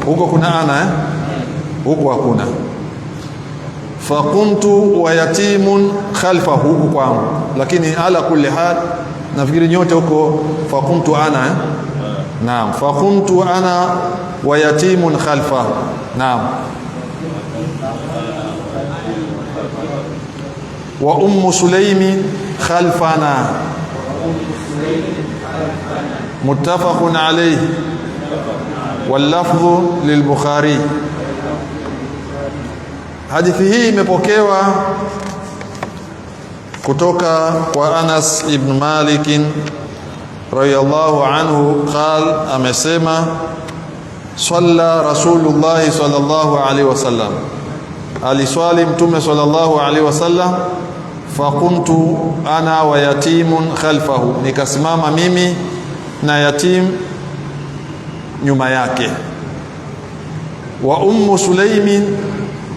Huko kuna ana eh? Huko hakuna. Faqumtu wa yatimun khalfahu, huko kwangu, lakini ala kulli hal nafikiri nyote huko faqumtu ana eh? Naam, faqumtu ana wa yatimun khalfahu. Naam, wa ummu sulaimi khalfana, muttafaqun alayhi wallafdhu lilbukhari. Hadithi hii imepokewa kutoka kwa Anas ibn Malik radhiyallahu anhu qal, amesema salla Rasulullah sallallahu alaihi wasallam, aliswali Mtume sallallahu alaihi wasallam. Faqumtu ana wa yatimun khalfahu, nikasimama mimi na yatim nyuma yake. Wa ummu Sulaimin,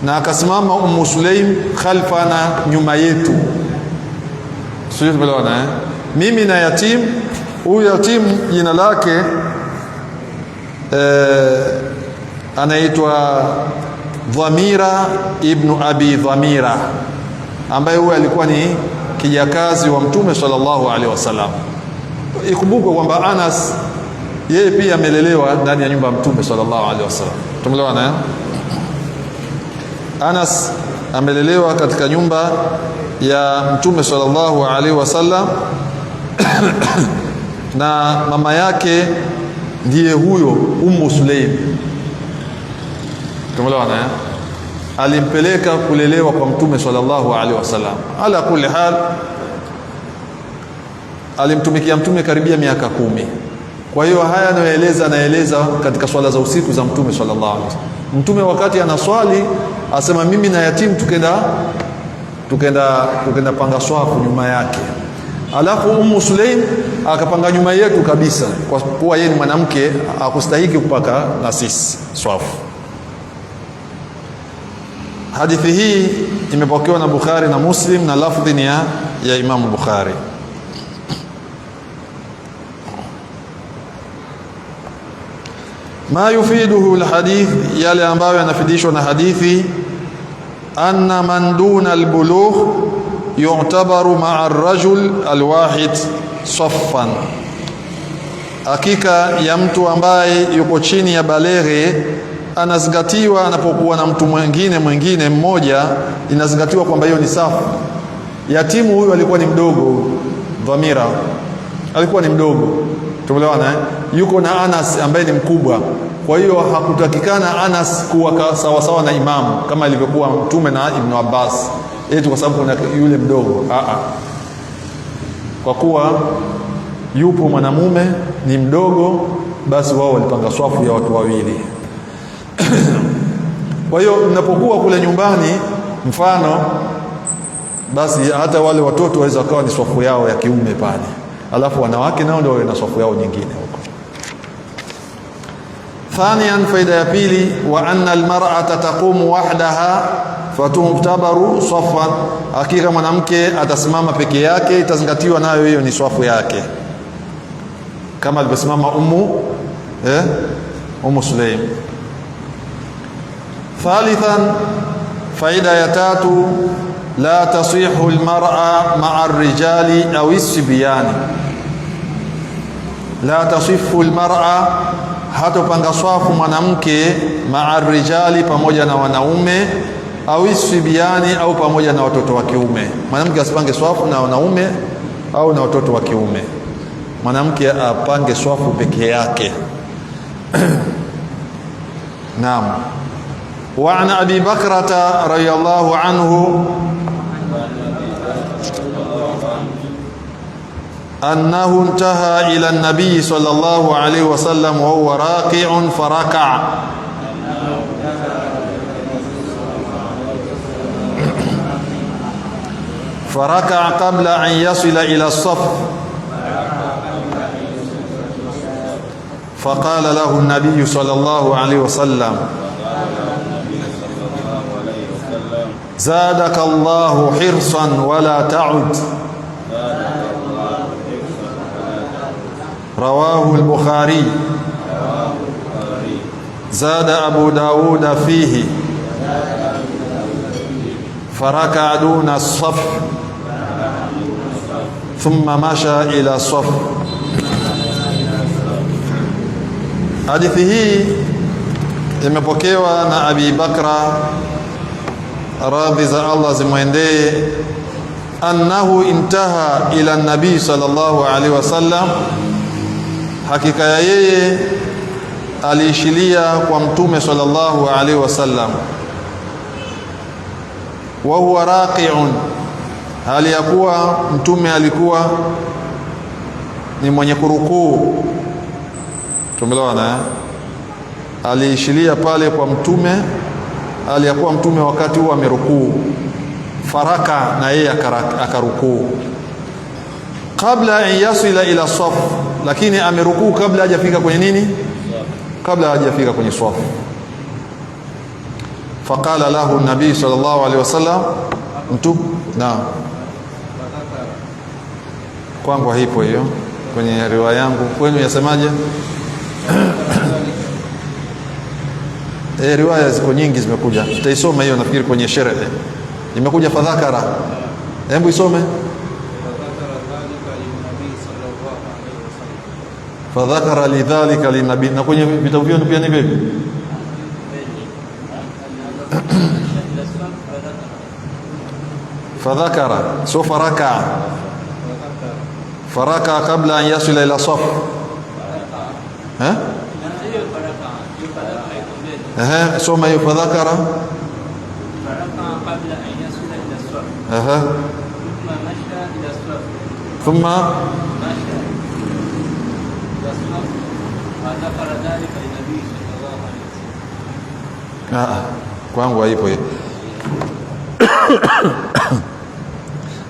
na akasimama Ummu Sulaim khalfana, nyuma yetu. Sio tumeelewana eh? Mimi na yatim. Huyu yatim jina lake anaitwa Dhamira ibnu Abi Dhamira, ambaye huyu alikuwa ni kijakazi wa Mtume sallallahu alaihi wasallam. Ikumbukwe kwamba Anas yeye pia amelelewa ndani ya nyumba ya Mtume sallallahu alaihi wasallam. Tumeelewana eh? Anas amelelewa katika nyumba ya Mtume sallallahu alaihi wasallam na mama yake ndiye huyo Ummu Sulaim. Tumeelewana eh? Alimpeleka kulelewa kwa Mtume sallallahu alaihi wasallam. Ala kulli hal, alimtumikia Mtume karibia miaka 10. Kwa hiyo haya anayoeleza, anaeleza katika swala za usiku za Mtume sallallahu alaihi wasallam. Mtume wakati anaswali asema mimi na yatimu tukenda panga swafu nyuma yake, alafu Ummu Sulaim akapanga nyuma yetu kabisa, kwa kuwa yeye ni mwanamke akustahiki kupaka na sisi swafu. Hadithi hii imepokewa na Bukhari na Muslim na lafdhi ni ya Imamu Bukhari. Ma yufiduhu alhadith, yale ambayo yanafidishwa na hadithi, anna man duna albulugh yu'tabaru ma'a ar-rajul alwahid saffan, hakika ya mtu ambaye yuko chini ya baleghe anazingatiwa anapokuwa na mtu mwingine mmoja, inazingatiwa kwamba hiyo ni safu. Yatimu huyu alikuwa ni mdogo, Dhamira alikuwa ni mdogo, tumeelewana eh? Yuko na Anas ambaye ni mkubwa, kwa hiyo hakutakikana Anas kuwa sawa sawa na imamu kama ilivyokuwa Mtume na Ibn Abbas, eti kwa sababu kuna yule mdogo. Kwa kuwa yupo mwanamume ni mdogo, basi wao walipanga swafu ya watu wawili. Kwa hiyo mnapokuwa kule nyumbani mfano, basi hata wale watoto waweza wakawa ni swafu yao ya kiume pale, alafu wanawake nao ndio wawe na swafu yao nyingine huko. Thaniyan, faida ya pili, wa anna almar'ata taqumu wahdaha fatumtabaru saffan, hakika mwanamke atasimama peke yake, itazingatiwa nayo hiyo ni swafu yake, kama alivyosimama Ummu Sulaim. Thalithan, faida ya tatu, la tasihu almar'a ma'a ar-rijali aw as-sibyani. La tasifu almar'a Hatopanga swafu mwanamke maa rijali, pamoja na wanaume, au sibiani, au pamoja na watoto wa kiume. Mwanamke asipange swafu na wanaume au na watoto wa kiume. Mwanamke apange swafu peke yake. Naam. Wa an Abi Bakrata radhiyallahu anhu annahu intaha ila an-nabiy sallallahu alayhi wasallam wa huwa raki'un faraka'a. Faraka'a qabla an yasila ila as-saff. Faqala lahu an-nabiy sallallahu alayhi wasallam zadaka Allahu hirsan wala ta'ud. Rawahu al-Bukhari. Zada Abu Dawud fihi faraka'a duna as-saff thumma masha ila as-saff. Hadithi hii imepokewa na Abi Bakra, radhi za Allah zimwendee, annahu intaha ila nabii sallallahu alaihi wasallam, hakika ya yeye aliishilia kwa mtume sallallahu alaihi wasallam, wa huwa raqi'un, hali ya kuwa mtume alikuwa ni mwenye kurukuu. Tumeelewana eh? Aliishilia pale kwa mtume hali ya kuwa mtume wakati huo amerukuu, faraka na yeye akarukuu, kabla an yasila ila saf, lakini amerukuu kabla hajafika kwenye nini? Kabla hajafika kwenye swafu. Faqala lahu nabii sallallahu alaihi wasallam, mtu na kwangu haipo hiyo kwenye riwaya yangu, kwenu yasemaje? Riwaya ziko nyingi zimekuja, tutaisoma hiyo nafikiri kwenye sherehe imekuja fadhakara. Hebu isome fadhakara lidhalika linabii. Na kwenye vitabu vyenu pia ni vipi? Fadhakara sio faraka, faraka kabla an yasila ila saf. Eh, soma hiyo fadhakara. Thumma kwangu haipo hiyo.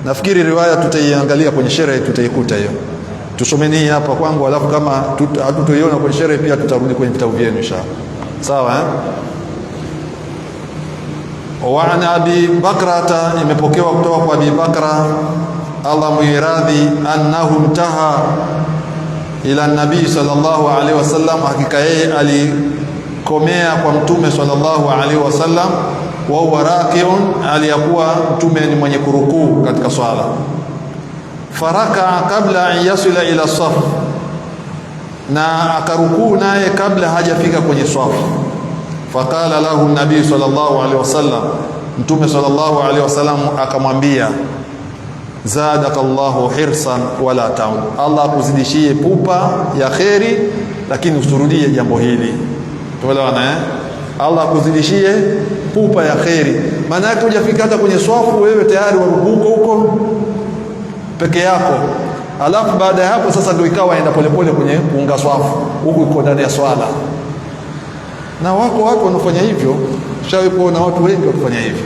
Nafikiri riwaya tutaiangalia kwenye sherehe, tutaikuta hiyo. Tusomeni hapa kwangu, alafu kama hatutoiona kwenye sherehe pia tutarudi kwenye vitabu vyenu inshallah. Sawa eh? Wa an Abi Bakrata, imepokewa kutoka kwa Abi Bakra, Allah muiradhi, annahu intaha ila nabii sallallahu alaihi wasallam, hakika yeye alikomea kwa mtume sallallahu alaihi wasallam, wa huwa rakiun, aliyakuwa mtume ni mwenye kurukuu katika swala. Faraka kabla an yasila ila saf, na akarukuu naye kabla hajafika kwenye swafu. Faqala lahu nabii sallallahu alaihi wasallam, mtume sallallahu alaihi wasallam akamwambia, zadaka Allahu hirsan wala taud, Allah akuzidishie pupa ya kheri, lakini usurudie jambo hili. Tuelewana eh? Allah akuzidishie pupa ya kheri, maana yake hujafika hata kwenye swafu, wewe tayari warukuko huko peke yako, alafu baada ya hapo sasa ndio ikawa aenda polepole kwenye kuunga swafu, huku iko ndani ya swala. Na wako watu wanafanya hivyo, shawahi kuona watu wengi wakifanya hivyo.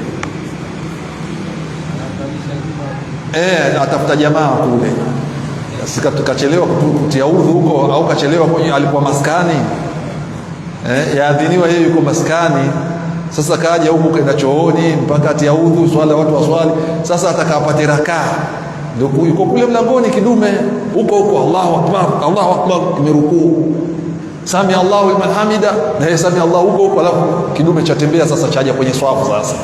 Atafuta jamaa kule, kachelewa kutia udhu huko, au kachelewa kwenye alikuwa maskani, yaadhiniwa yeye yuko maskani. Sasa kaja huku kaenda chooni mpaka atia udhu swala, watu waswali. Sasa atakapate rakaa ndio yuko kule mlangoni kidume huko huko, Allahu akbar, Allahu akbar, kimerukuu, sami Allahu liman hamida, na yeye sami Allahu huko huko, alafu kidume chatembea sasa, chaja kwenye swafu. Sasa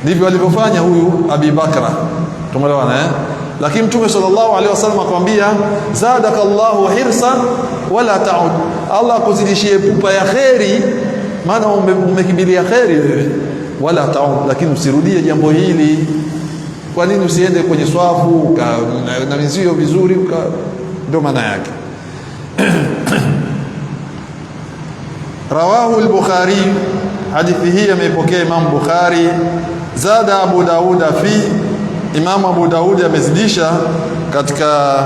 ndivyo alivyofanya huyu Abi Bakra, tumeelewana eh? Lakini Mtume sallallahu alaihi wasallam akamwambia, zadakallahu hirsan wala taud, Allah akuzidishie pupa ya kheri, maana umekimbilia kheri wewe, wala taud, lakini usirudie jambo hili. Kwa nini usiende kwenye swafu na wenzio vizuri? Ndio maana yake. Rawahu al-Bukhari, hadithi hii ameipokea Imam Bukhari. Zada Abu Dauda fi, Imam Abu Daudi amezidisha katika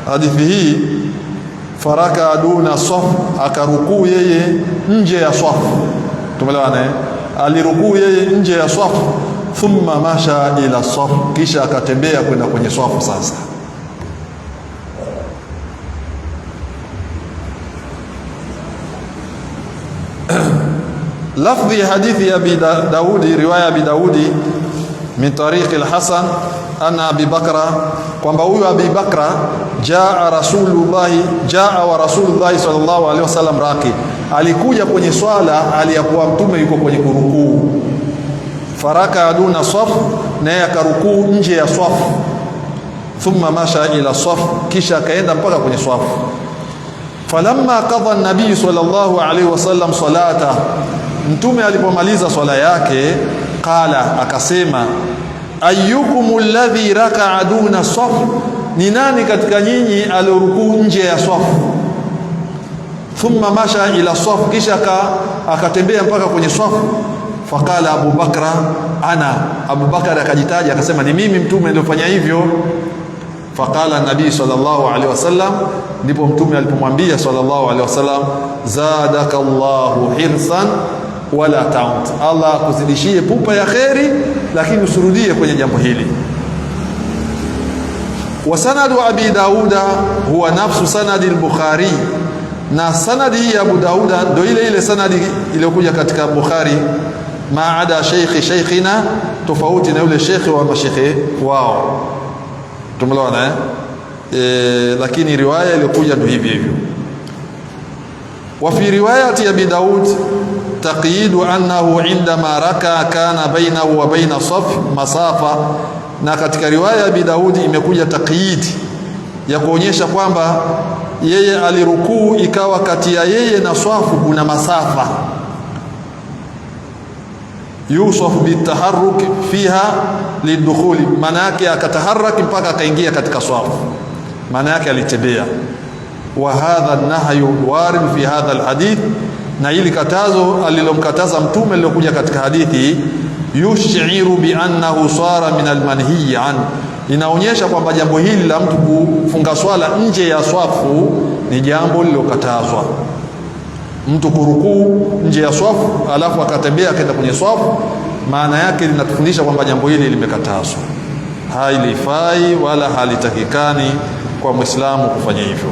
hadithi hii, faraka duna saf, akarukuu yeye nje ya swafu. Tumeelewana eh? Alirukuu yeye nje ya swafu, thumma masha ila saf, kisha akatembea kwenda kwenye swafu. Sasa lafdhi ya hadithi ya Abi Daudi, riwaya ya Abi Daudi min tariqi al-Hasan anna Abi Bakra, kwamba huyu Abi Bakra jaa Rasulullahi, jaa wa Rasulullahi sallallahu alaihi wasallam raki, alikuja kwenye swala aliyakuwa mtume yuko kwenye kurukuu, faraka duna saf, naye akarukuu nje ya swafu, thumma masha ila saf, kisha akaenda mpaka kwenye swafu. Falamma qadha an-nabiy sallallahu alaihi wasallam salata, mtume alipomaliza swala yake, qala, akasema ayyukum alladhi raka'a duna saf, ni nani katika nyinyi aliorukuu nje ya swafu? Thumma masha ila saf, kisha akatembea mpaka kwenye swafu. Faqala Abu Bakra ana, Abu Bakar akajitaja akasema ni mimi mtume niliyofanya hivyo. Faqala nabii sallallahu alaihi wasallam, ndipo mtume alipomwambia sallallahu alaihi wasallam, zadaka Allahu hirsan wala taud, Allah akuzidishie pupa ya kheri, lakini usirudie kwenye jambo hili. Wa sanadu Abi Dauda huwa nafsu sanadi al-Bukhari, na sanadi hii ya Abu Dauda ndio ile ile sanadi iliyokuja katika Bukhari, maada sheikhi sheikhina, tofauti na yule shekhi wa mashekhe wao. Tumeelewana eh? Lakini riwaya iliyokuja ndio hivi hivyo. Wa fi riwayati Abi Daud taqyidu annahu indama raka kana bainahu wa baina saf masafa, na katika riwaya ya Abi Daud imekuja taqyid ya kuonyesha kwamba yeye alirukuu ikawa kati ya yeye na swafu kuna masafa, yusafu bitaharruk fiha lidukhuli, maana yake akataharaki mpaka akaingia katika swafu, maana yake alitembea. Wa hadha nahyu warid fi hadha alhadith, na ili katazo alilomkataza mtume lilokuja katika hadithi, yushiru bi annahu sara min almanhiyi an, inaonyesha kwamba jambo hili la mtu kufunga swala nje ya swafu ni jambo lilokatazwa. Mtu kurukuu nje ya swafu alafu akatembea akaenda kwenye swafu, maana yake linatufundisha kwamba jambo hili limekatazwa, halifai wala halitakikani kwa Muislamu kufanya hivyo.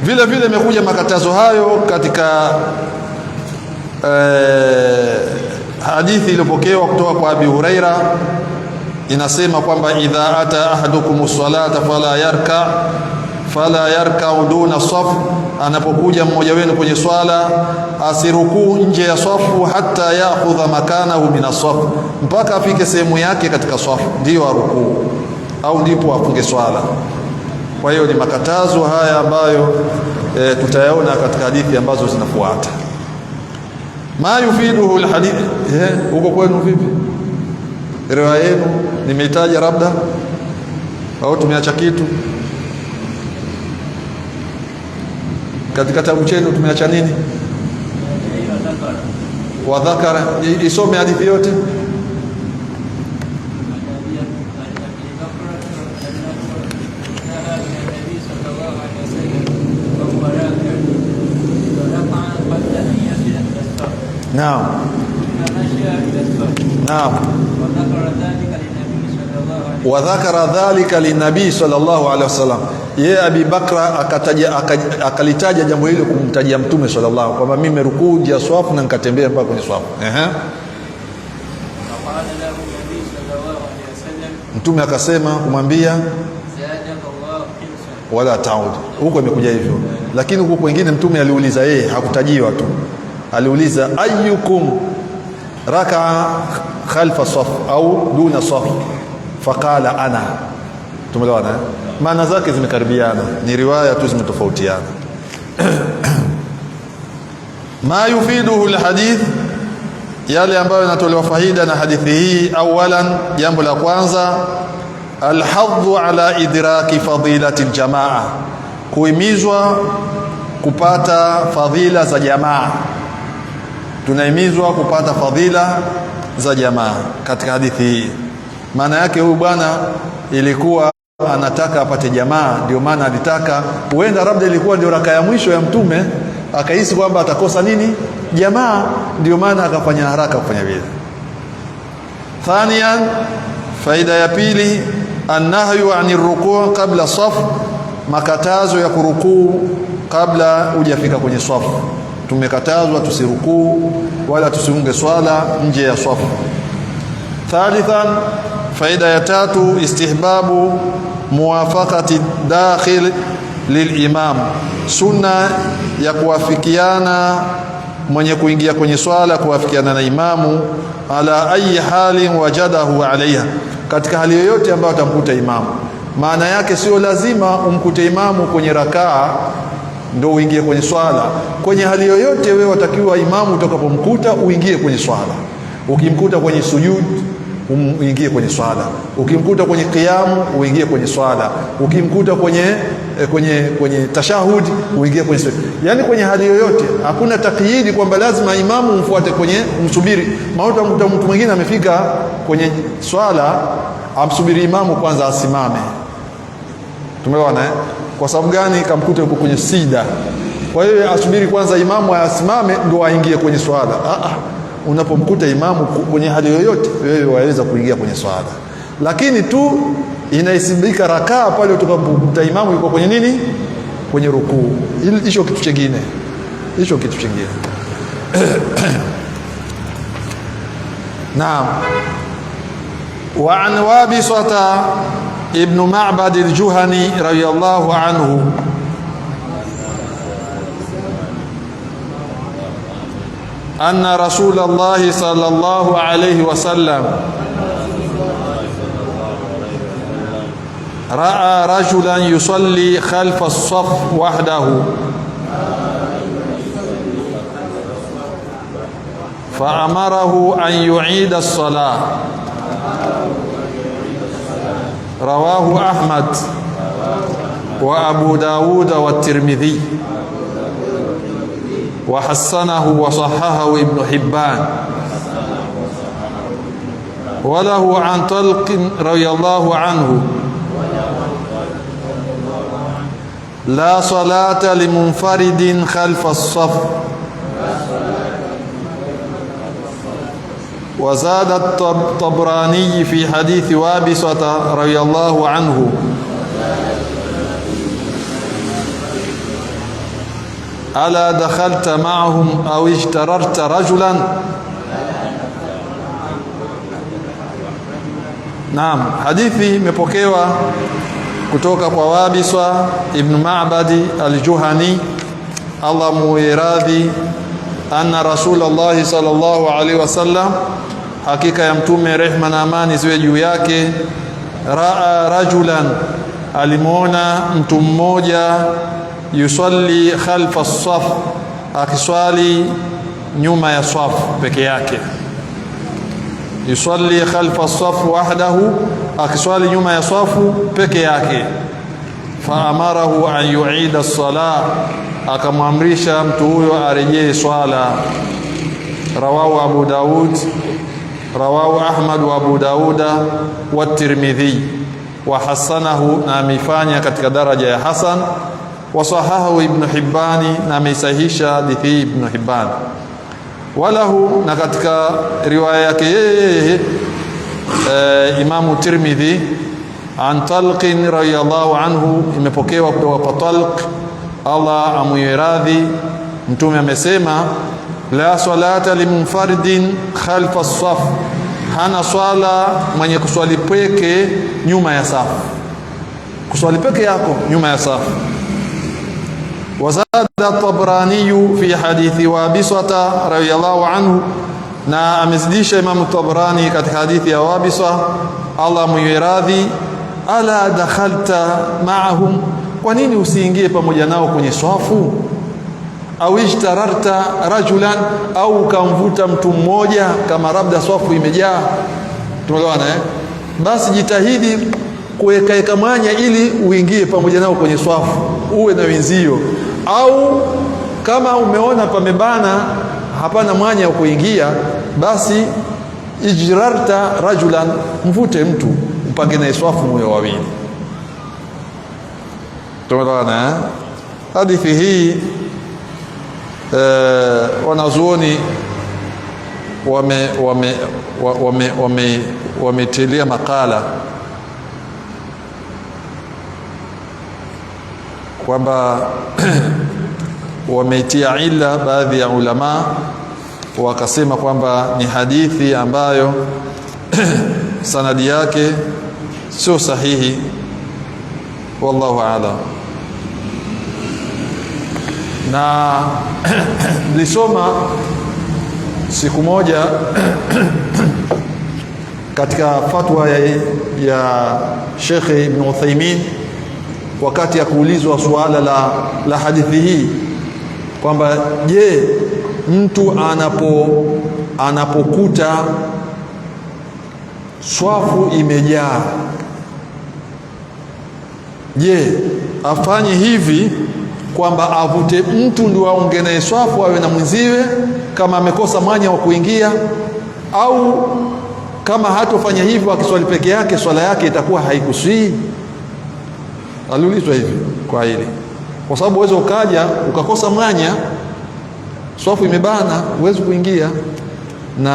Vile vile imekuja makatazo hayo katika hadithi iliyopokewa kutoka kwa Abi Huraira, inasema kwamba idha ata ahadukum salata fala yarka duna saf, anapokuja mmoja wenu kwenye swala asirukuu nje ya swafu, hata yaakhudha makanahu min as-saf, mpaka afike sehemu yake katika swafu ndiyo arukuu au ndipo afunge swala. Kwa hiyo ni makatazo haya ambayo tutayaona katika hadithi ambazo zinafuata. Ma yufiduhu alhadith. Huko kwenu vipi? Riwaya yenu nimeitaja labda au tumeacha kitu katika kitabu chenu? Tumeacha nini? Wa dhakara, isome hadithi yote. Naam, naam. Wa dhakara dhalika linabii sallallahu alaihi wasallam, yeye Abi Bakra akataja akalitaja jambo hilo kumtajia Mtume sallallahu, kwamba mimi nimerukuu ya swafu na nikatembea mpaka kwenye swafu. Ehe, Mtume akasema kumwambia wala taud. Huko imekuja hivyo, lakini huko kwingine Mtume aliuliza yeye, hakutajiwa tu, aliuliza ayyukum Rakaa khalfa saf au duna saf, faqala ana. Tumeelewana eh? Maana zake zimekaribiana, ni riwaya tu zimetofautiana. Ma yufiduhu alhadith, yale ambayo yanatolewa faida na hadithi hii. Awalan, jambo la kwanza, alhadhu ala idraki fadilati aljamaa, kuhimizwa kupata fadhila za jamaa. Tunahimizwa kupata fadhila za jamaa katika hadithi hii. Maana yake huyu bwana ilikuwa anataka apate jamaa, ndio maana alitaka, huenda labda ilikuwa ndio raka ya mwisho ya Mtume, akahisi kwamba atakosa nini jamaa, ndio maana akafanya haraka kufanya vile. Thaniyan, faida ya pili, annahyu ani rukuu qabla saf, makatazo ya kurukuu kabla hujafika kwenye swafu. Tumekatazwa tusirukuu wala tusiunge swala nje ya swafu. Thalithan, faida ya tatu, istihbabu muwafaqati dakhil lilimam, sunna ya kuwafikiana mwenye kuingia kwenye swala kuwafikiana na imamu, ala ayi halin wajadahu alaiha, katika hali yoyote ambayo atamkuta imamu. Maana yake sio lazima umkute imamu kwenye rakaa ndo uingie kwenye swala. Kwenye hali yoyote wewe watakiwa imamu utakapomkuta uingie kwenye swala. Ukimkuta kwenye sujud uingie kwenye swala, ukimkuta kwenye qiyamu uingie kwenye swala, ukimkuta kwenye tashahud uingie kwenye swala. Yani kwenye hali yoyote, hakuna takyidi kwamba lazima imamu umfuate kwenye umsubiri. Maana utamkuta mtu mwingine amefika kwenye swala amsubiri imamu kwanza asimame. Tumeona eh? Kwa sababu gani? Kamkuta yuko kwenye sida, kwa hiyo asubiri kwanza imamu asimame ndo aingie kwenye swala. Unapomkuta imamu kwenye hali yoyote, wewe waweza kuingia kwenye swala, lakini tu inahesabika rakaa pale utakapokuta imamu yuko kwenye nini, kwenye rukuu. Hicho kitu chingine, hicho kitu chingine. Naam. Wa an Wabisata ibn Ma'bad al-Juhani radiyallahu anhu anna Rasulullah sallallahu alayhi wasallam ra'a rajulan yusalli khalfa as-saff wahdahu fa'amarahu an yu'ida as-salah. Rawahu Ahmad wa Abu Dawud wa Tirmidhi wa hasanahu wa sahahahu Ibn Hibban wa lahu an Talq radiyallahu anhu la salata limunfaridin khalfa as-saff. وزاد الطبراني في حديث وابصة رضي الله عنه ألا دخلت معهم أو اجتررت رجلا. Naam, hadithi imepokewa kutoka kwa Wabisa ibn Ma'badi al-Juhani, Allah muiradhi, anna Rasulullah sallallahu alaihi wasallam, hakika ya mtume rehma na amani ziwe juu yake, raa rajulan, alimuona mtu mmoja, yusalli khalfa saf, akiswali nyuma ya safu peke yake. Yusalli khalfa saf wahdahu, akiswali nyuma ya safu peke yake. Faamarahu an yuida as-salah, akamwamrisha mtu huyo arejee swala. Rawahu Abu Daud, rawahu Ahmad wa Abu Dauda wa Tirmidhi wa hasanahu, na ameifanya katika daraja ya hasan. Wa sahahahu Ibn Hibbani, na ameisahihisha hadithi Ibn Hibban. Walahu, na katika riwaya yake yeye Imamu Tirmidhi an Talqin radhiyallahu anhu, imepokewa kutoka kwa Talq, Allah amwiwe radhi, Mtume amesema la salata limunfaridin khalfa saf, hana swala mwenye kuswali peke nyuma ya safu, kuswali peke yako nyuma ya safu. Wazada Tabrani fi hadithi Wabisata radhiyallahu anhu, Na amezidisha Imamu Tabrani katika hadithi ya Wabisa, Allah mwiwe radhi, ala dakhalta ma'ahum, kwa nini usiingie pamoja nao kwenye swafu? Au ijtararta rajulan, au ukamvuta mtu mmoja, kama labda swafu imejaa. Tumeelewana eh? Basi jitahidi kuwekaeka mwanya ili uingie pamoja nao kwenye swafu, uwe na wenzio. Au kama umeona pamebana, hapana mwanya wa kuingia, basi ijrarta rajulan, mvute mtu mpange naye swafu muwe wawili. Tumeelewana eh? Hadithi hii wanazuoni wametilia makala kwamba wameitia ila baadhi ya ulama wakasema kwamba ni hadithi ambayo sanadi yake sio sahihi, wallahu a'lam. Na nilisoma siku moja katika fatwa ya Sheikh Ibn Uthaymeen wakati ya kuulizwa suala la hadithi hii kwamba je, mtu anapokuta swafu imejaa, je, afanye hivi kwamba avute mtu ndio aonge naye swafu awe na mwenziwe kama amekosa mwanya wa kuingia, au kama hatofanya hivyo akiswali peke yake swala yake itakuwa haikusii? Aliulizwa hivi kwa hili, kwa sababu uwezo ukaja ukakosa mwanya, swafu imebana, huwezi kuingia na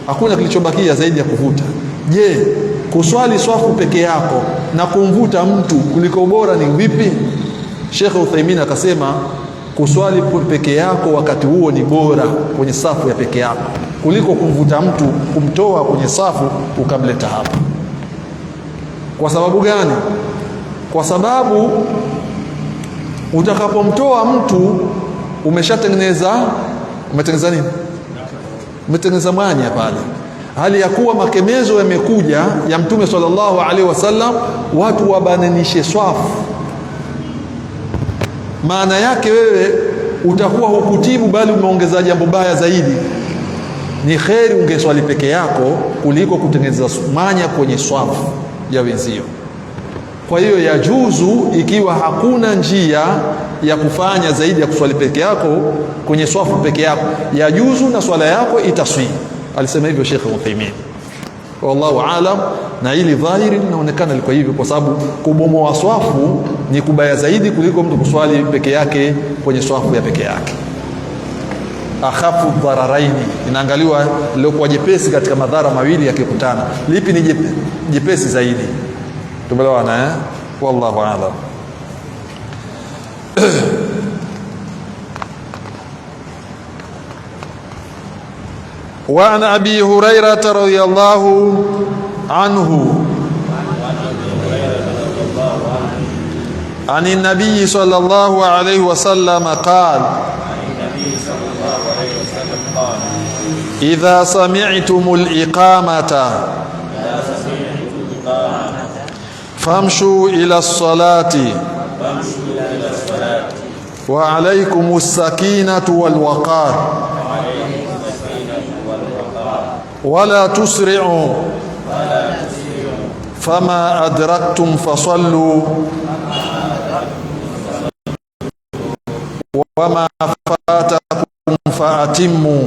hakuna kilichobakia zaidi ya kuvuta. Je, kuswali swafu peke yako na kumvuta mtu kuliko bora ni vipi? Sheikh Uthaymeen akasema kuswali peke yako wakati huo ni bora kwenye safu ya peke yako kuliko kumvuta mtu, kumtoa kwenye safu ukamleta hapa. Kwa sababu gani? Kwa sababu utakapomtoa mtu umeshatengeneza, umetengeneza nini? Umetengeneza mwanya pale, hali ya kuwa makemezo yamekuja ya Mtume sallallahu alaihi wasallam, watu wabananishe swafu. Maana yake wewe utakuwa hukutibu, bali umeongeza jambo baya zaidi. Ni kheri ungeswali peke yako kuliko kutengeneza mwanya kwenye swafu ya wenzio. Kwa hiyo yajuzu ikiwa hakuna njia ya kufanya zaidi ya kuswali peke yako kwenye swafu peke yako, yajuzu na swala yako itaswi. Alisema hivyo Sheikh Uthaymeen, wallahu alam. Na ili dhahiri linaonekana liko hivyo, kwa sababu kubomoa swafu ni kubaya zaidi kuliko mtu kuswali peke yake kwenye swafu ya peke yake. Akhafu dhararaini, inaangaliwa liliokuwa jepesi katika madhara mawili yakikutana, lipi ni jepesi zaidi? Tumeelewana eh? Wallahu alam. Wa an Abi Hurairah radhiyallahu anhu عن النبي صلى الله عليه وسلم قال إذا سمعتم الإقامة فامشوا إلى الصلاة وعليكم السكينة والوقار ولا تسرعوا فما أدركتم فصلوا وما فاتكم فأتموا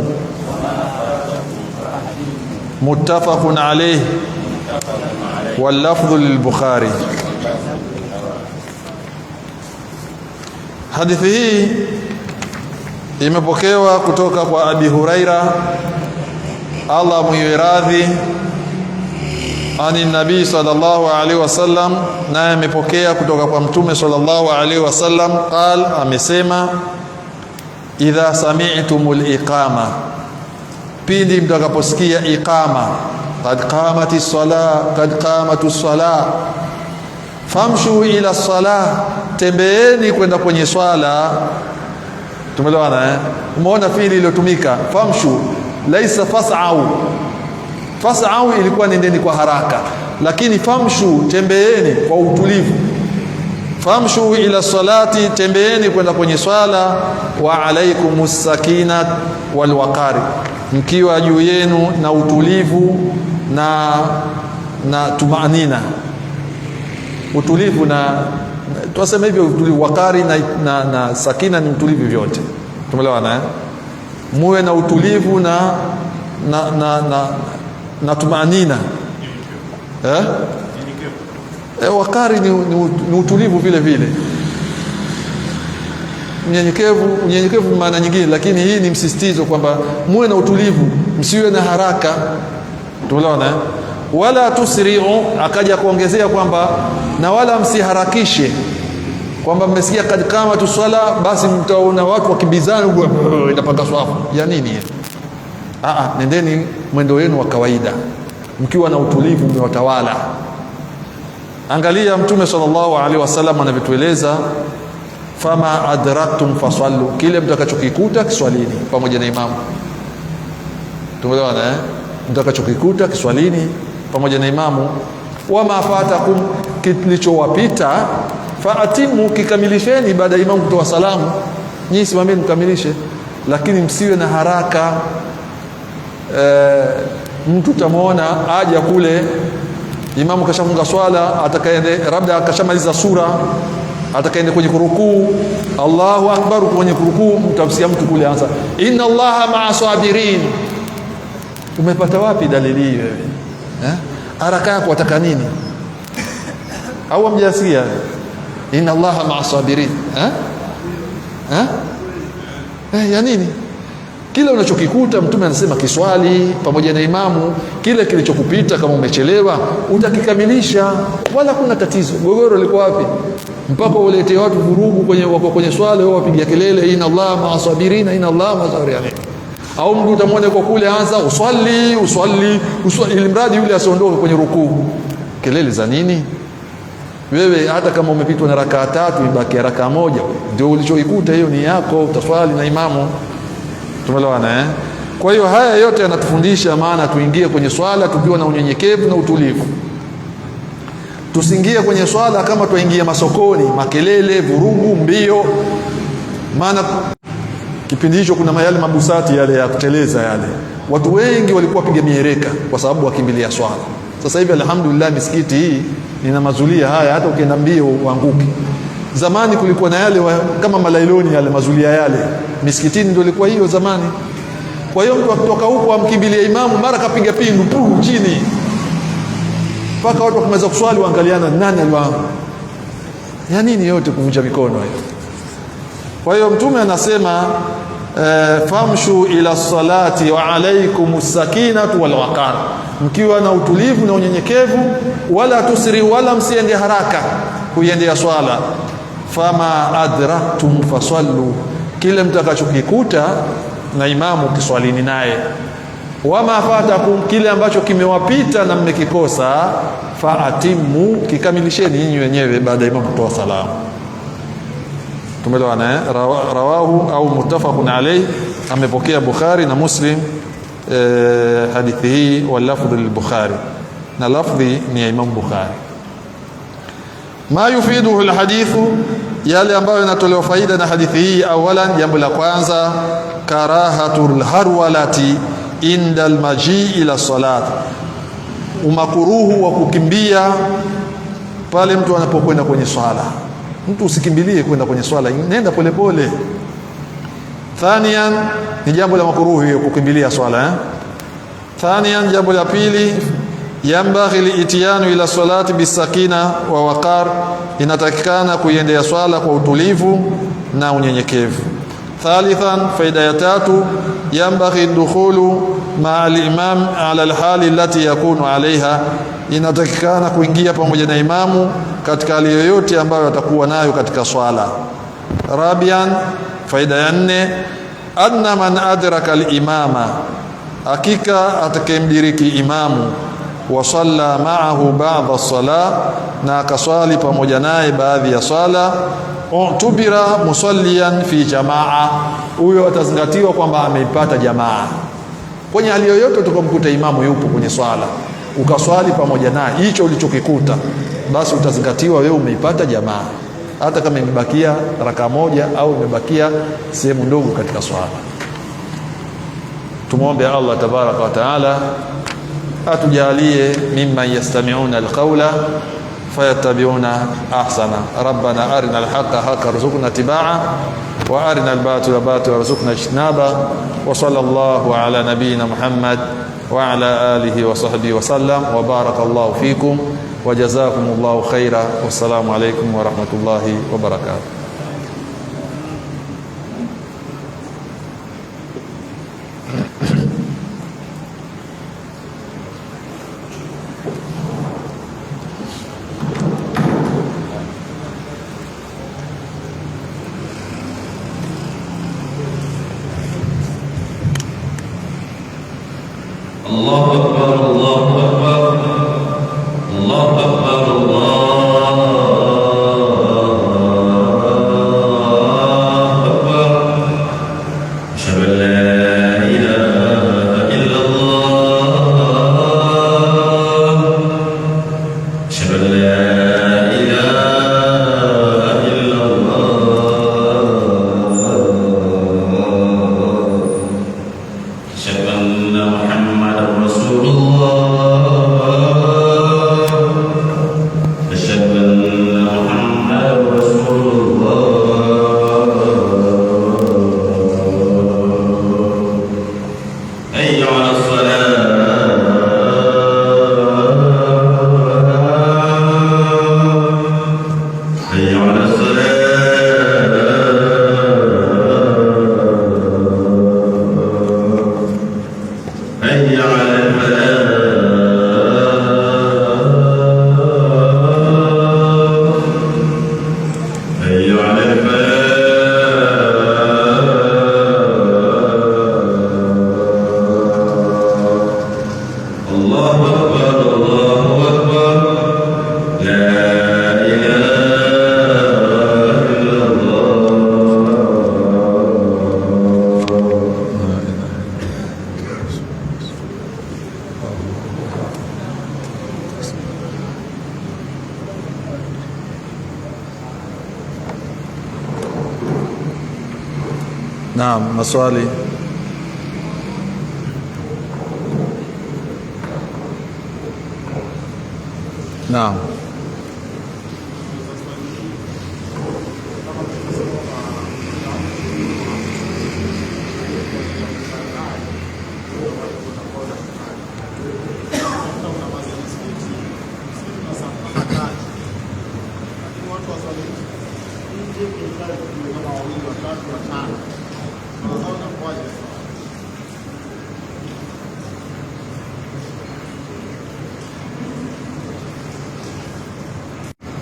متفق عليه واللفظ للبخاري. Hadithi hii imepokewa kutoka kwa Abi Huraira, Allah mwiwe radhi, ani nabii sallallahu alaihi wasallam, naye amepokea kutoka kwa Mtume sallallahu alaihi wasallam, qal, amesema idha sami'tumul iqama, pindi mtakaposikia iqama, qad qamatis sala, qad qamatus sala, famshu ila sala, tembeeni kwenda kwenye swala. Tumeelewana eh? Umeona fiili iliyotumika famshu, laisa fas'au. Fas'au ilikuwa nendeni kwa haraka, lakini famshu, tembeeni kwa utulivu. Famshu ila salati, tembeeni kwenda kwenye swala. Wa alaikumus sakina wal waqari, mkiwa juu yenu na utulivu na tumaanina. Utulivu na tunasema hivyo utulivu, wakari na sakina ni utulivu, vyote. Tumeelewana eh? Muwe na utulivu na tumaanina eh? Wakari ni utulivu vile vile, unyenyekevu. Unyenyekevu maana nyingine, lakini hii ni msisitizo kwamba muwe na utulivu, msiwe na haraka. Tumeelewana eh? Wala tusri'u, akaja kuongezea kwamba na wala msiharakishe, kwamba mmesikia kad qamatu swala, basi mtaona watu wakimbizana, inapanga swafu ya nini? Nendeni mwendo wenu wa kawaida mkiwa na utulivu umewatawala. Angalia Mtume sallallahu alaihi wasallam anavyotueleza, fama adraktum fasallu, kile mtakachokikuta kiswalini pamoja na imamu. Tumeelewana eh? Mtakachokikuta kiswalini pamoja na imamu. Wama fatakum, kilichowapita faatimu, kikamilisheni baada ya imamu kutoa salamu. Nyinyi simameni mkamilishe, lakini msiwe na haraka. Mtu utamwona aja kule, imamu kashafunga swala, atakaende labda akashamaliza sura, atakaende kwenye kurukuu, Allahu akbar, kwenye kurukuu mtamsikia mtu kule anza inna Allaha ma'a sabirin. Umepata wapi dalili hii wewe eh? Haraka yako wataka nini? Au hamjasikia inna Allaha ma'a sabirin eh? Eh? Ya nini? Kile unachokikuta Mtume anasema kiswali pamoja na imamu, kile kilichokupita kama umechelewa utakikamilisha, wala kuna tatizo. Gogoro liko wapi mpaka ulete watu vurugu kwenye wako kwenye swala, wao wapiga kelele inna Allaha ma'a sabirin, inna Allaha ma'a sabirin. Au mtu utamwona kwa kule anza uswali uswali uswali, ili mradi yule asiondoke kwenye rukuu. Kelele za nini? Wewe hata kama umepitwa na rakaa tatu, ibaki rakaa moja, ndio ulichoikuta, hiyo ni yako, utaswali na imamu. Tumeelewana eh? Kwa hiyo haya yote yanatufundisha maana tuingie kwenye swala tukiwa na unyenyekevu na utulivu. Tusiingie kwenye swala kama tuingie masokoni, makelele, vurugu, mbio. Maana kipindi hicho kuna yale mabusati yale ya kuteleza yale, watu wengi walikuwa wapiga miereka kwa sababu wakimbilia swala. Sasa hivi alhamdulillah, misikiti hii ina mazulia haya, hata ukienda mbio uanguke. Zamani kulikuwa na yale kama malailoni yale mazulia yale misikitini, ndio ilikuwa hiyo zamani. Kwa hiyo mtu akitoka huko amkimbilia imamu, mara kapiga pindu puu chini, mpaka watu wakimaliza kuswali waangaliana, nani aliwa ya nini yote kuvunja mikono hiyo. Kwa hiyo Mtume anasema famshu ila salati wa alaikum sakinatu wal waqar, mkiwa na utulivu na unyenyekevu, wala tusri, wala msiende haraka kuiendea swala. Fama adraktum fasallu, kile mtakachokikuta na imamu kiswalini naye. Wama fatakum, kile ambacho kimewapita na mmekikosa, faatimu, kikamilisheni nyinyi wenyewe baada ya imamu kutoa salamu. Tumeelewana eh? Rawahu au muttafaqun alayh, amepokea Bukhari na Muslim hadithi hii, wa lafdhi lil-Bukhari, na lafdhi ni ya Imam Bukhari. Ma yufiduhu alhadithu, yale ambayo yanatolewa faida na hadithi hii. Awalan, jambo la kwanza, karahatul harwalati inda almajii ila salat, umakuruhu wa kukimbia pale mtu anapokwenda kwenye swala. Mtu usikimbilie kwenda kwenye swala, nenda polepole. Thanian, ni jambo la makuruhu hiyo kukimbilia swala eh? Thanian, jambo la pili, yambaghi liitiyanu ila salati bisakina wa waqar, inatakikana kuiendea swala kwa utulivu na unyenyekevu. Thalithan, faida ya tatu, yambaghi dukhulu maa al-imam ala alhali allati yakunu alaiha, inatakikana kuingia pamoja na imamu katika hali yoyote ambayo atakuwa nayo katika swala. Rabian, faida ya nne, anna man adraka al-imama, hakika atakayemdiriki imamu, wa salla ma'ahu ba'da sala, na akaswali pamoja naye baadhi ya swala, Utubira musallian fi jamaa, huyo atazingatiwa kwamba ameipata jamaa. Kwenye hali yoyote utakomkuta imamu yupo kwenye swala, ukaswali pamoja naye, hicho ulichokikuta, basi utazingatiwa wewe umeipata jamaa, hata kama imebakia raka moja au imebakia sehemu ndogo katika swala. Tumwombe Allah tabaraka wa taala atujalie mimman yastami'una alqawla fayattabi'una ahsana. Rabbana arina alhaqa haqqa warzuqna tibaa wa arina albatila batila warzuqna ijtinaba wa sallallahu ala nabiyyina Muhammad wa ala alihi wa sahbihi wa sallam wa barakallahu fikum wa jazakumullahu khaira. Wassalamu alaykum wa rahmatullahi wa barakatuh. الله أكبر الله أكبر الله أكبر الله أكبر أشهد أن لا إله إلا الله أشهد أن لا إله إلا الله أشهد أن محمدا رسول الله أشهد أن محمدا رسول الله حي على الصلاة حي على الصلاة حي على الفلاح حي على الفلاح الله أكبر الله أكبر لا إله إلا الله. Naam, maswali. Naam.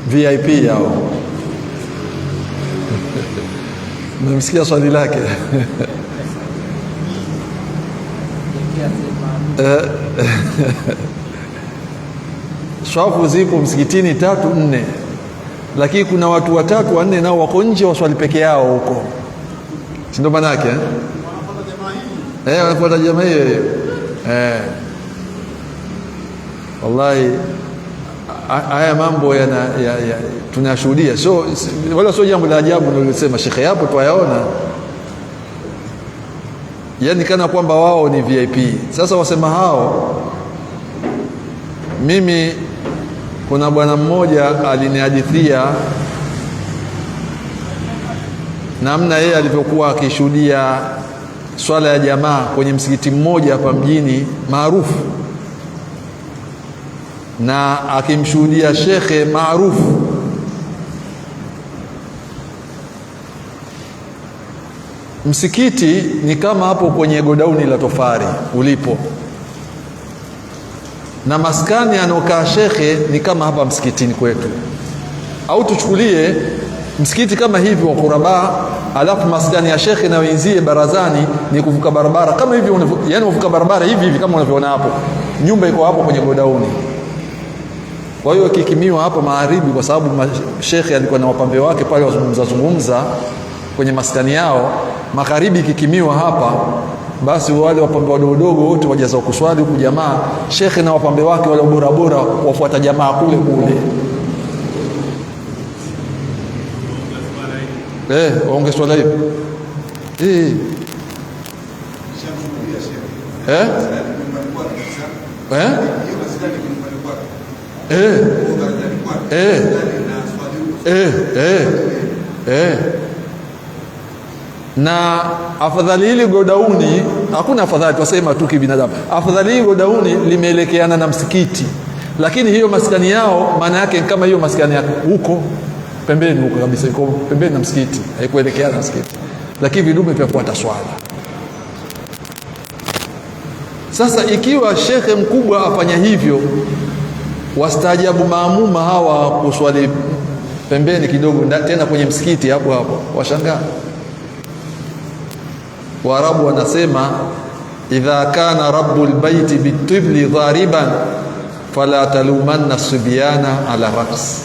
VIP yao. Mmemsikia swali lake? Swafu zipo msikitini 3 4, lakini kuna watu 3 4 nao wako nje waswali peke yao huko, si ndio maana yake? Wanafuata jamaa hiyo hiyo. Wallahi haya mambo tunashuhudia, so wala sio jambo la ajabu nilosema shekhe hapo, twayaona yani kana kwamba wao ni VIP. Sasa wasema hao, mimi kuna bwana mmoja alinihadithia namna yeye alivyokuwa akishuhudia swala ya jamaa kwenye msikiti mmoja hapa mjini maarufu, na akimshuhudia shekhe maarufu. Msikiti ni kama hapo kwenye godauni la tofari ulipo, na maskani anokaa shekhe ni kama hapa msikitini kwetu, au tuchukulie msikiti kama hivi wa Kuraba, alafu maskani ya shekhe na wenzie barazani ni kuvuka barabara kama hivi, yani uvuka barabara hivi hivi kama unavyoona hapo, nyumba iko hapo kwenye godauni. Kwa hiyo kikimiwa hapa magharibi, kwa sababu shekhe alikuwa na wapambe wake pale wazungumza zungumza kwenye maskani yao. Magharibi ikikimiwa hapa, basi wale wapambe wadogodogo wote wajaza kuswali huku, jamaa shekhe na wapambe wake wale bora bora wafuata jamaa kule kule, waonge swala hivi Na afadhali hili godauni, hakuna afadhali, twasema tu kibinadamu, afadhali hili godauni limeelekeana na msikiti, lakini hiyo maskani yao maana yake kama hiyo maskani ya huko pembeni huko kabisa, iko pembeni na msikiti, haikuelekeana na msikiti, lakini vidume vya kufuata swala. Sasa ikiwa shekhe mkubwa afanya hivyo, wastaajabu maamuma hawa kuswali pembeni kidogo, tena kwenye msikiti hapo hapo, washangaa. Waarabu wanasema idha kana rabbul baiti bitibli dhariban fala talumanna sibyana ala raqs.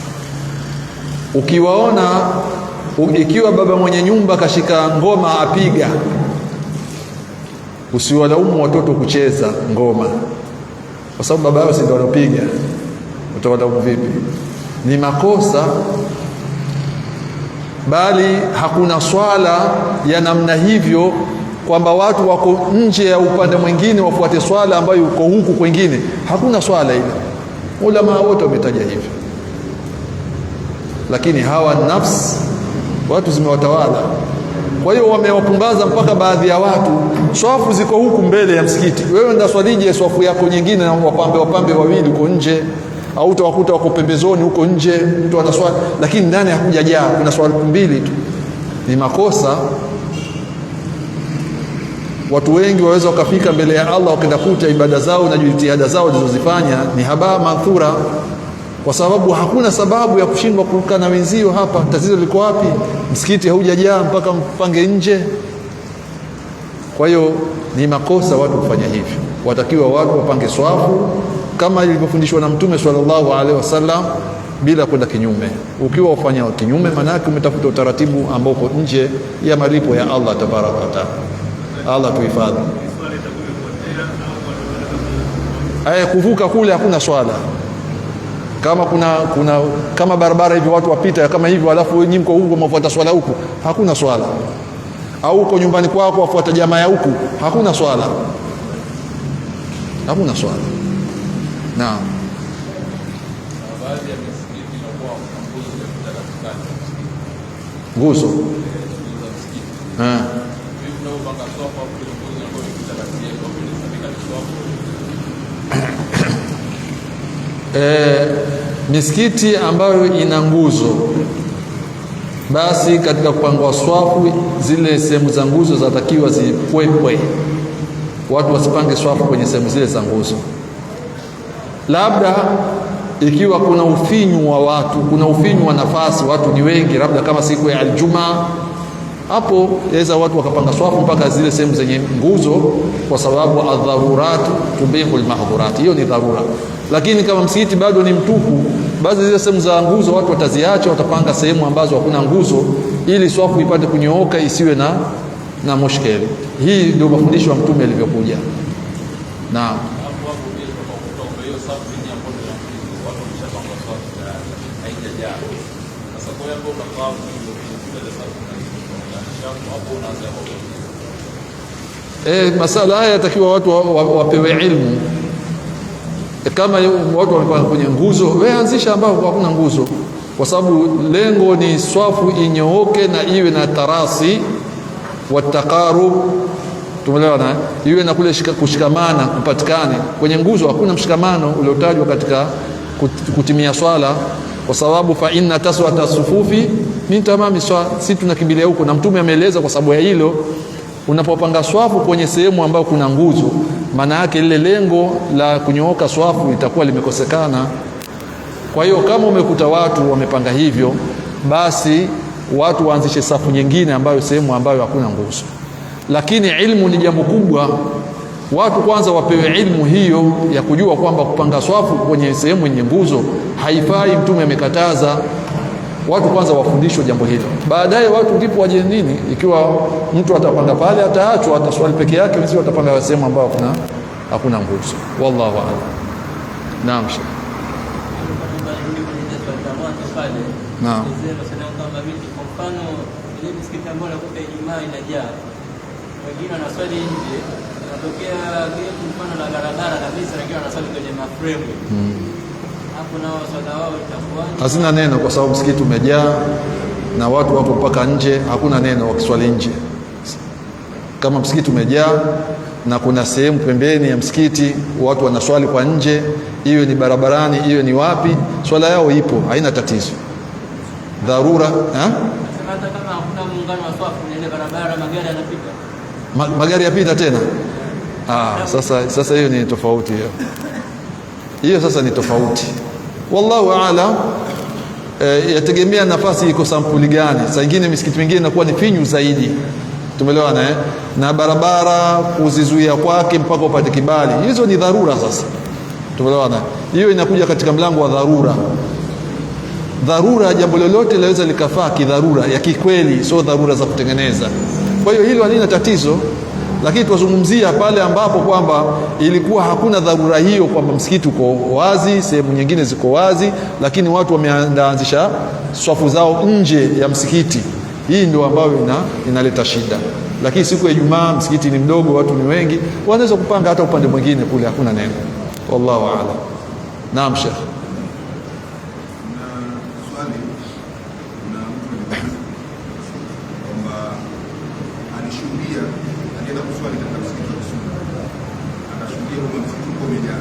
Ukiwaona, ikiwa baba mwenye nyumba kashika ngoma apiga, usiwalaumu watoto kucheza ngoma, kwa sababu baba yao si ndio walopiga. Utawalaumu vipi? Ni makosa. Bali hakuna swala ya namna hivyo kwamba watu wako nje ya upande mwingine wafuate swala ambayo uko huku kwingine. Hakuna swala ile, ulama wote wametaja hivyo, lakini hawa nafsi watu zimewatawala. Kwa hiyo wamewapumbaza mpaka baadhi ya watu, swafu ziko huku mbele ya msikiti, wewe ndaswalije swafu yako nyingine na wapambe wawili huko nje, au utawakuta wako pembezoni huko nje, mtu anaswali lakini ndani hakujajaa, kuna swali mbili tu. Ni makosa. Watu wengi waweza wakafika mbele ya Allah wakaenda kuta ibada zao na jitihada zao walizozifanya ni haba manthura, kwa sababu hakuna sababu ya kushindwa kukaa na wenzio hapa. Tatizo liko wapi? Msikiti haujajaa mpaka mpange nje. Kwa hiyo ni makosa watu kufanya hivyo. Watakiwa watu wapange swafu kama ilivyofundishwa na Mtume sallallahu alaihi wasallam bila kwenda kinyume. Ukiwa ufanya kinyume, maana yake umetafuta utaratibu ambao uko nje ya malipo ya Allah tabaraka wa taala. Allah tuhifadhi. Aya, kuvuka kule hakuna swala. Kama kuna kama barabara hivi watu wapita kama hivyo, alafu nyinyi mko huko mwafuata swala huku, hakuna swala. Au uko nyumbani kwako wafuata jamaa ya huku, hakuna swala, hakuna swala. Naam. Baadhi ya misikiti inakuwa nguzo zimepita katikati ya msikiti. Nguzo Nguzo za msikiti. Hivi mnapopanga swafu hapo kwenye nguzo inakuwa imepita kati yake, kwa hiyo inahesabika ni swafu. Misikiti ambayo ina nguzo, basi katika kupangwa swafu zile sehemu za nguzo zatakiwa zipwepwe, watu wasipange swafu kwenye sehemu zile za nguzo. Labda ikiwa kuna ufinyu wa watu, kuna ufinyu wa nafasi, watu ni wengi, labda kama siku ya Aljumaa, hapo yaweza watu wakapanga swafu mpaka zile sehemu zenye nguzo, kwa sababu adharurat tubihu almahdhurat, hiyo ni dharura. Lakini kama msikiti bado ni mtupu, basi zile sehemu za nguzo watu wataziacha, watapanga sehemu ambazo hakuna nguzo, ili swafu ipate kunyooka, isiwe na mushkeli. Hii ndio mafundisho ya Mtume alivyokuja. Naam. Hapo hapo pia tunakuta kwamba hiyo safu yenyewe ambayo ni ya nguzo, watu wameshapanga swafu tayari, haijajaa. Sasa kwa hiyo hapo unakaa hapo, ile safu hapo unaanza hapo. Masala haya yatakiwa watu wapewe ilmu. Kama watu wamepanga kwenye nguzo, wewe anzisha ambao hakuna nguzo, kwa sababu lengo ni swafu inyooke na iwe na tarasi wa taqarub, tumeelewana? Iwe na kule kushikamana kupatikane. Kwenye nguzo hakuna mshikamano uliotajwa katika kutimia swala, kwa sababu fa inna taswata sufufi min tamami swala. Sisi tunakimbilia huko, na Mtume ameeleza kwa sababu ya hilo. Unapopanga swafu kwenye sehemu ambayo kuna nguzo, maana yake lile lengo la kunyooka swafu litakuwa limekosekana. Kwa hiyo kama umekuta watu wamepanga hivyo, basi watu waanzishe safu nyingine ambayo sehemu ambayo hakuna nguzo. Lakini ilmu ni jambo kubwa. Watu kwanza wapewe ilmu hiyo ya kujua kwamba kupanga swafu kwenye sehemu yenye nguzo haifai, Mtume amekataza. Watu kwanza wafundishwe jambo hilo, baadaye watu ndipo waje nini. Ikiwa mtu atapanga pale ataachwa, ataswali peke yake, wenzio watapanga sehemu ambayo hakuna nguzo. Wallahu a'lam. Naam, Sheikh. Naam. Kwa mfano ile misikiti ambayo nakuta Ijumaa inajaa, wengine wanaswali nje, inatokea geti mfano la barabara kabisa, lakini wanaswali kwenye mafremu. Hapo nao swala wao itakuwaje? Hazina neno kwa sababu msikiti umejaa na watu wako mpaka nje, hakuna neno wakiswali nje. Kama msikiti umejaa na kuna sehemu pembeni ya msikiti watu wanaswali kwa nje, iwe ni barabarani, iwe ni wapi, swala yao ipo, haina tatizo. Dharura ha? Nasema hata kama hakuna muungano wa swafu na ile barabara magari yanapita. Magari yapita tena. Sasa hiyo ni tofauti hiyo. Hiyo sasa ni tofauti. Wallahu a'lam. Yategemea nafasi iko sampuli gani. Saa nyingine misikiti mingine inakuwa ni finyu zaidi. Tumeelewana eh? Na barabara kuzizuia kwake mpaka upate kibali. Hizo ni dharura sasa. Tumeelewana? Hiyo inakuja katika mlango wa dharura. Dharura, jambo lolote laweza likafaa kidharura ya kikweli, sio dharura za kutengeneza. Kwa hiyo hilo halina tatizo, lakini tuwazungumzia pale ambapo kwamba ilikuwa hakuna dharura hiyo, kwamba msikiti uko wazi, sehemu nyingine ziko wazi, lakini watu wameanzisha swafu zao nje ya msikiti. Hii ndio ambayo inaleta shida. Lakini siku ya Ijumaa msikiti ni mdogo, watu ni wengi, wanaweza kupanga hata upande mwingine kule, hakuna neno. Wallahu a'lam. Naam, Sheikh. Na swali, kuna mtu alikuuliza kwamba alishuhudia, alienda kuswali katika msikiti wa Kisumu, akashuhudia kwamba msikiti ulikuwa umejaa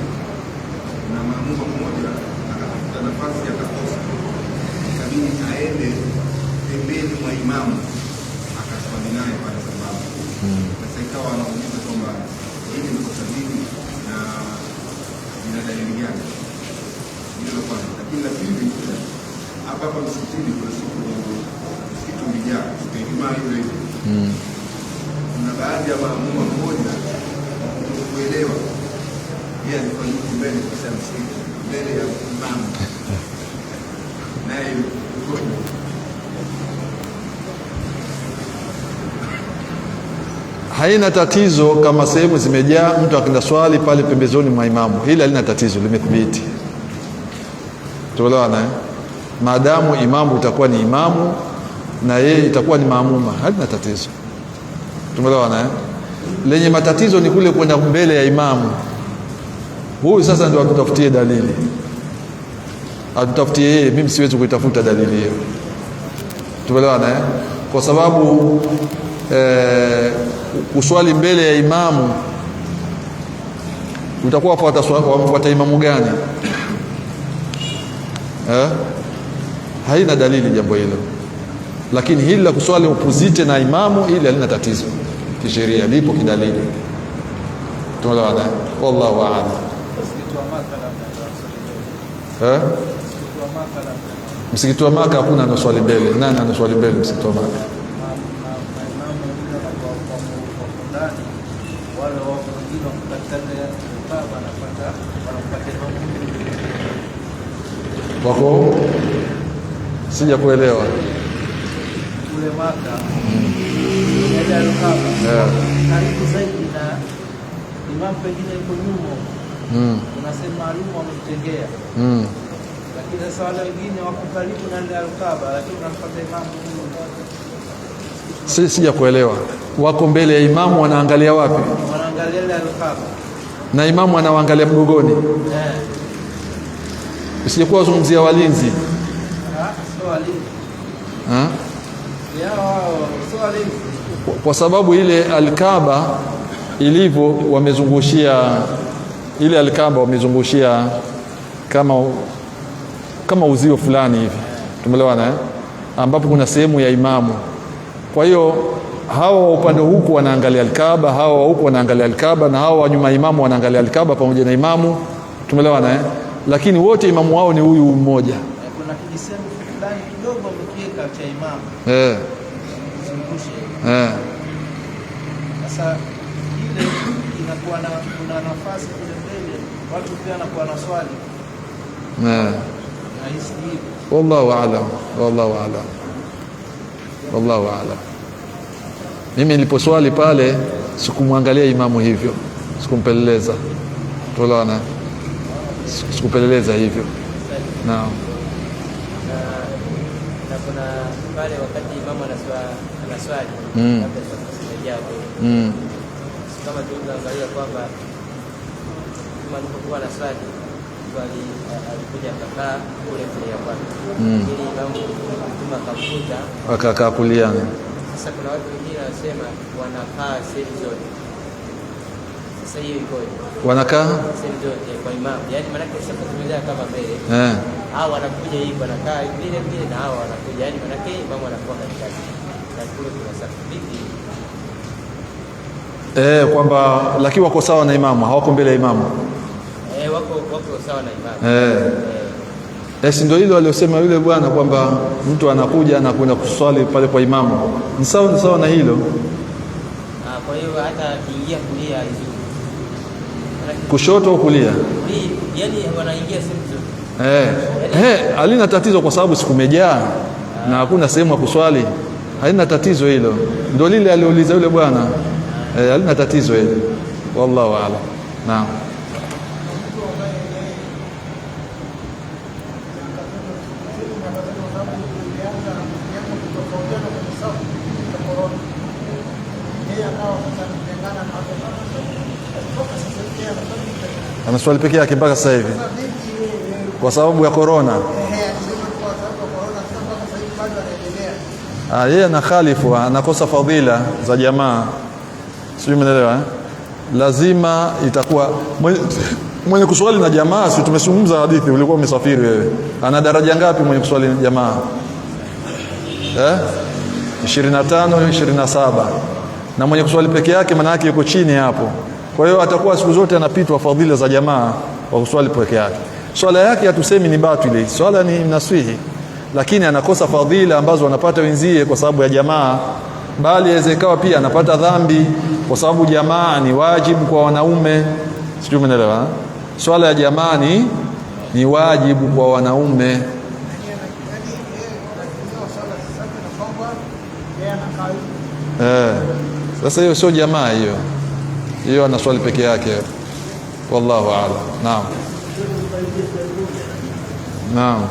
na maamuma mmoja akatafuta nafasi akakosa, ikabidi aende pembeni mwa imamu akaswali naye pale sambamba. Sasa ikawa anauliza kwamba hili ni kosa lipi na lina dalili gani? Hilo la kwanza. Lakini la pili, hapa hapa msikitini kuna siku msikiti ulijaa siku ya Ijumaa hiyo hiyo. Kuna baadhi ya maamuma mmoja kutokuelewa, yeye alikuwa yuko mbele kabisa ya msikiti, mbele ya imamu, naye yuko Haina tatizo kama sehemu zimejaa, mtu akenda swali pale pembezoni mwa imamu, hili halina tatizo, limethibiti. Tuelewana eh? Maadamu imamu itakuwa ni imamu na yeye itakuwa ni maamuma, halina tatizo. Tumeelewana eh? Lenye matatizo ni kule kwenda mbele ya imamu. Huyu sasa ndio atutafutie dalili, atutafutie yeye, mimi siwezi kuitafuta dalili hiyo. Tumeelewana eh? Kwa sababu kuswali mbele ya imamu utakuwa wafuata imamu gani? Haina dalili jambo hilo. Lakini hili la kuswali opposite na imamu, hili halina tatizo kisheria, lipo kidalili. Tumeelewana? Wallahu a'lam. Msikiti wa Maka hakuna anaswali mbele. Nani anaswali mbele msikiti wa Maka? Wako sija kuelewa. Kule Maka ile Al-Kaaba karibu zaidi na imam pengine yuko nyuma. Kuna sehemu maalum wamemtengea. Lakini sasa wale wengine wako karibu na ile Al-Kaaba, lakini wanamfuata imamu nyuma. Sija kuelewa. Wako mbele ya imamu wanaangalia wapi? Wanaangalia ile Al-Kaaba. Na imamu anawaangalia mgogoni. Usijekuwa wazungumzia walinzi. Sio walinzi. Sio walinzi. Kwa sababu ile Al-Kaaba ilivyo wamezungushia ile Al-Kaaba wamezungushia kama uzio fulani hivi. Tumeelewana eh? Ambapo kuna sehemu ya imamu. Kwa hiyo hawa wa upande huku wanaangalia Al-Kaaba, hawa wa huku wanaangalia Al-Kaaba, na hawa wa nyuma imamu wanaangalia Al-Kaaba pamoja na imamu. Tumeelewana eh? Lakini wote imamu wao ni huyu mmoja. Kuna kijisehemu fulani kidogo wamekiweka cha imamu. Zungushe. Sasa ile Inakuwa na kuna nafasi kule mbele, watu pia wanakuwa na swali. Nahisi hivyo. Wallahu aalam, wallahu aalam, wallahu aalam. Mimi niliposwali pale sikumwangalia imamu hivyo, sikumpeleleza. Tuelewana? Sikupeleleza hivyo. Naam. Na kuna pale wakati imamu anaswali labda safu zimejaa kweli. Kama tulivyoangalia kwamba kama alipokuwa anaswali alikuja akakaa kule kulia kwake, ili imamu mtume akamkuta akakaa kuliani. Sasa kuna watu wengine wanasema wanakaa sehemu zote. Sasa hiyo ikoje? Wanakaa sehemu zote kwa imamu, yaani maanake safu zimejaa kama mbele, hao wanakuja hivi wanakaa vile vile, na hao wanakuja, yaani maanake imamu anakuwa katikati na kule kuna safu vipi? Kwamba lakini wako sawa na imamu, hawako mbele ya imamu. Wako sawa na imamu. Si ndio hilo aliosema yule bwana kwamba mtu anakuja na kwenda kuswali pale kwa imamu. Ni sawa, ni sawa na hilo. Kwa hiyo hata akiingia kulia haizuri. Kushoto au kulia? Yaani wanaingia sehemu zote. Halina tatizo kwa sababu sikumejaa na hakuna sehemu ya kuswali. Halina tatizo hilo. Ndio lile aliuliza yule bwana. Halina tatizo hilo. Wallahu a'lam. Naam. Ana swali peke yake mpaka sasa hivi kwa sababu ya corona. Yeye anakhalifu, anakosa fadhila za jamaa. Sijui mnaelewa eh? Lazima itakuwa mwenye kuswali na jamaa. Si tumezungumza hadithi, ulikuwa umesafiri wewe. Ana daraja ngapi mwenye kuswali na jamaa? 25, 27. Na mwenye kuswali peke yake maana yake yuko chini hapo. Kwa hiyo atakuwa siku zote anapitwa fadhila za jamaa wa kuswali peke yake. Swala yake hatusemi ni batili, swala ni mnasihi, lakini anakosa fadhila ambazo wanapata wenzie kwa sababu ya jamaa. Bali yaweza ikawa pia anapata dhambi kwa sababu jamaa ni wajibu kwa wanaume. Sijui umeelewa? Swala ya jamaa ni wajibu kwa wanaume. Sasa hiyo sio jamaa hiyo. Hiyo ana swali peke yake. Wallahu a'lam. Naam. Naam.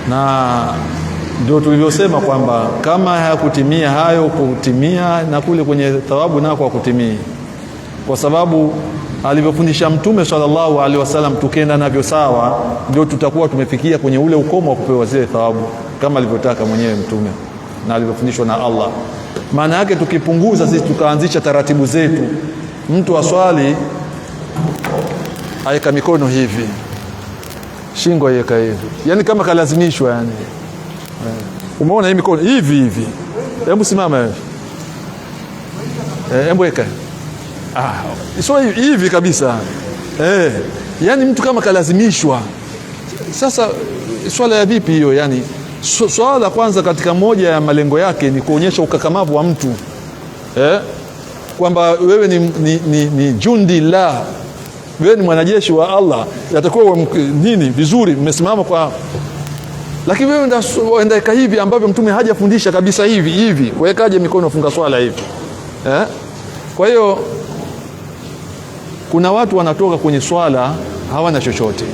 Na ndio tulivyosema kwamba kama hayakutimia hayo kutimia na kule kwenye thawabu nako hakutimii, kwa sababu alivyofundisha Mtume sallallahu alaihi wasallam tukenda navyo sawa, ndio tutakuwa tumefikia kwenye ule ukomo wa kupewa zile thawabu kama alivyotaka mwenyewe Mtume na alivyofundishwa na Allah. Maana yake tukipunguza sisi tukaanzisha taratibu zetu, mtu aswali aeka mikono hivi, shingo aeka hivi, yani kama kalazimishwa yani. Umeona hii mikono hivi hivi, hebu simama hivi, hebu weka, sio hivi kabisa, yani mtu kama kalazimishwa. Sasa swala ya vipi hiyo? Yani swala kwanza katika moja ya malengo yake ni kuonyesha ukakamavu wa mtu, kwamba wewe ni jundi la, wewe ni mwanajeshi wa Allah, yatakuwa nini vizuri, mmesimama kwa. Lakini wewe enda hivi ambavyo Mtume hajafundisha kabisa, hivi hivi wekaje mikono funga swala hivi, Kwa hiyo kuna watu wanatoka kwenye swala hawana chochote.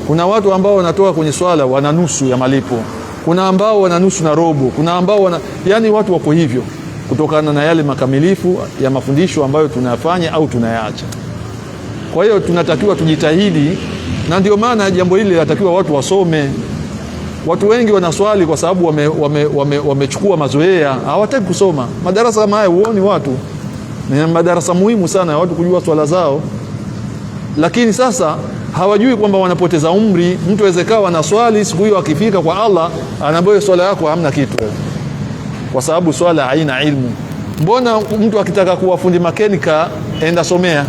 Kuna watu ambao wanatoka kwenye swala wana nusu ya malipo. Kuna ambao wana nusu na robo. Kuna ambao wana, yani watu wako hivyo kutokana na yale makamilifu ya mafundisho ambayo tunayafanya au tunayaacha. Kwa hiyo tunatakiwa tujitahidi, na ndio maana jambo hili linatakiwa watu wasome. Watu wengi wanaswali kwa sababu wamechukua mazoea, hawataki kusoma. Madarasa kama haya huoni watu. Ni madarasa muhimu sana ya watu kujua swala zao, lakini sasa hawajui kwamba wanapoteza umri. Mtu awezekawa na swali siku hiyo, akifika kwa Allah anaambiwa swala yako hamna kitu, kwa sababu swala haina ilmu. Mbona mtu akitaka kuwa fundi makenika enda somea?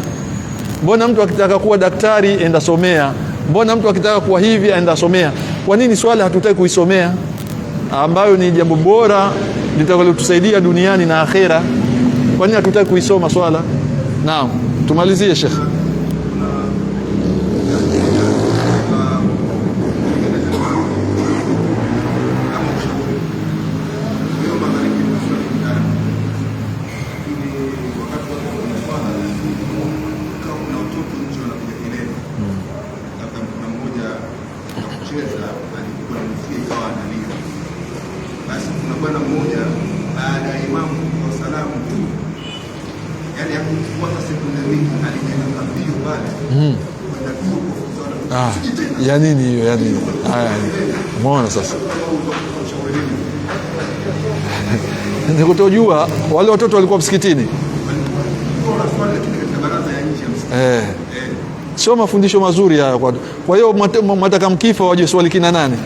Mbona mtu akitaka kuwa daktari enda somea? Mbona mtu akitaka kuwa hivi enda somea? Kwa nini swala hatutaki kuisomea, ambayo ni jambo bora litakalotusaidia duniani na akhera? Kwa nini hatutaki kuisoma swala? Naam, tumalizie Sheikh. Kama ushauri. Leo magharibi nimeswali mtaani, lakini wakati watu kwenye swala ikawa kuna watoto nje wanapiga kelele, labda kuna mmoja na kucheza alikuwa na mzee ikawa analia. Basi kuna bwana mmoja baada ya imamu kutoa salamu tu, yani hakuchukua hata sekunde mbili, alinyanyuka mbio pale kwenda mbio kuwafukuza wale watoto. Ah, "Usije tena." ya nini hiyo? Ya nini? Haya, umeona sasa Ushauri nini? ni kutojua. Wale watoto walikuwa msikitini. Walikuwa wanaswali lakini katika baraza ya nje ya msikiti. Sio mafundisho mazuri haya kwa. Kwa hiyo mwataka mkifa waje swali kina nani?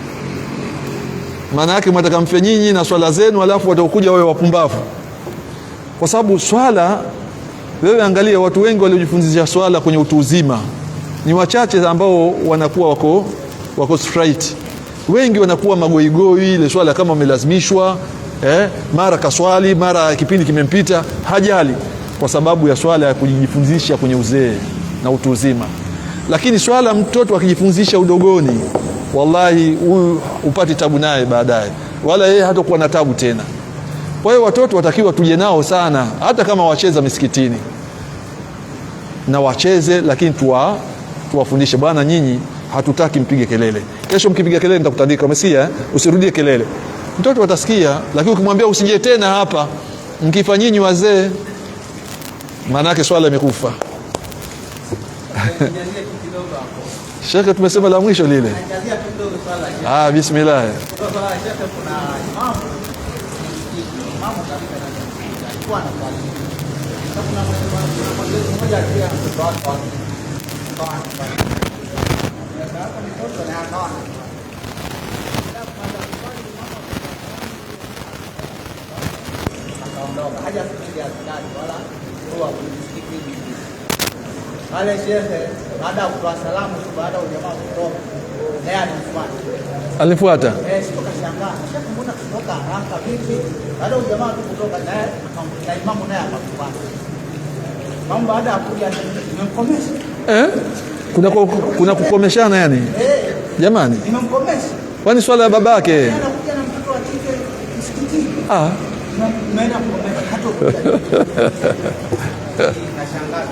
Maana yake mwataka mfe nyinyi na swala zenu, alafu watakuja wawe wapumbavu. Kwa sababu swala, wewe angalia watu wengi waliojifunzisha swala kwenye utu uzima ni wachache ambao wanakuwa wako straight. Wengi wanakuwa magoigoi, ile swala kama wamelazimishwa, mara kaswali, mara kipindi kimempita, hajali, kwa sababu ya swala ya kujifunzisha kwenye uzee na utu uzima. Lakini swala mtoto akijifunzisha udogoni, wallahi huyu upati tabu naye baadaye, wala yeye hatakuwa na tabu tena. Kwa hiyo watoto watakiwa tuje nao sana, hata kama wacheza misikitini na wacheze, lakini tuwafundishe, bwana, nyinyi hatutaki mpige kelele. Kesho mkipiga kelele nitakutandika, umesikia? Usirudie kelele. Mtoto atasikia, lakini ukimwambia usije tena hapa, mkifa nyinyi wazee, maana yake swala imekufa. Nijazie tu kidogo hapo. Shekhe, tumesema la mwisho lile. Najazia tu kidogo swala la shekhe. Ah, bismillah. Kwa swala la shekhe kuna imamu msikiti, imamu kabisa ndani ya msikiti alikuwa anaswali. Sasa kuna mwenzetu mmoja alikuja na mtoto wake wa kike. Akawa anaswali. Sasa hapa mtoto naye akawa anaswali. Baada ya kumaliza kuswali, imamu akaondoka. Hajafikiria askari wala dua kwenye msikiti hivi. Pale shekhe baada ya kutoa salamu tu, baada ya ujamaa kutoka, naye alimfuata. Alifuata. Sio kashangaa. Shekhe, mbona kutoka haraka vipi? Baada ya ujamaa tu kutoka naye na imamu naye akamfuata. Imamu baada ya kuja nimemkomesha. Kuna kukomeshana yani? Jamani. Nimemkomesha. Kwani swala ya babake? Anakuja na mtoto wa kike msikitini. Nimeenda kukomesha hata kuja. Nashangaa.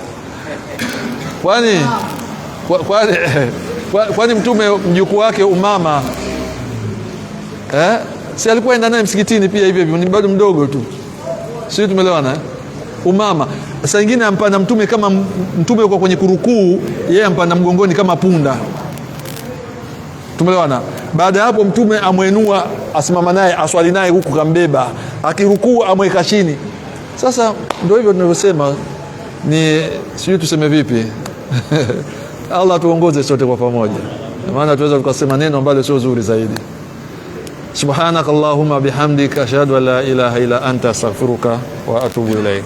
Kwani mtume mjukuu wake Umama, si alikuwa enda naye msikitini pia hivyo hivyo, ni bado mdogo tu. Sisi tumeelewana? Umama saa nyingine ampanda mtume kama mtume yuko kwenye kurukuu, yeye ampanda mgongoni kama punda. Tumeelewana? Baada ya hapo mtume amwenua, asimama naye, aswali naye huku kambeba, akirukuu amweka chini. Sasa ndio hivyo tunavyosema, ni sijui tuseme vipi. Allah tuongoze sote kwa pamoja, maana tuweza tukasema neno ambalo sio zuri zaidi. Subhanakallahumma bihamdika ashhadu an la ilaha illa anta astaghfiruka wa atubu ilaik.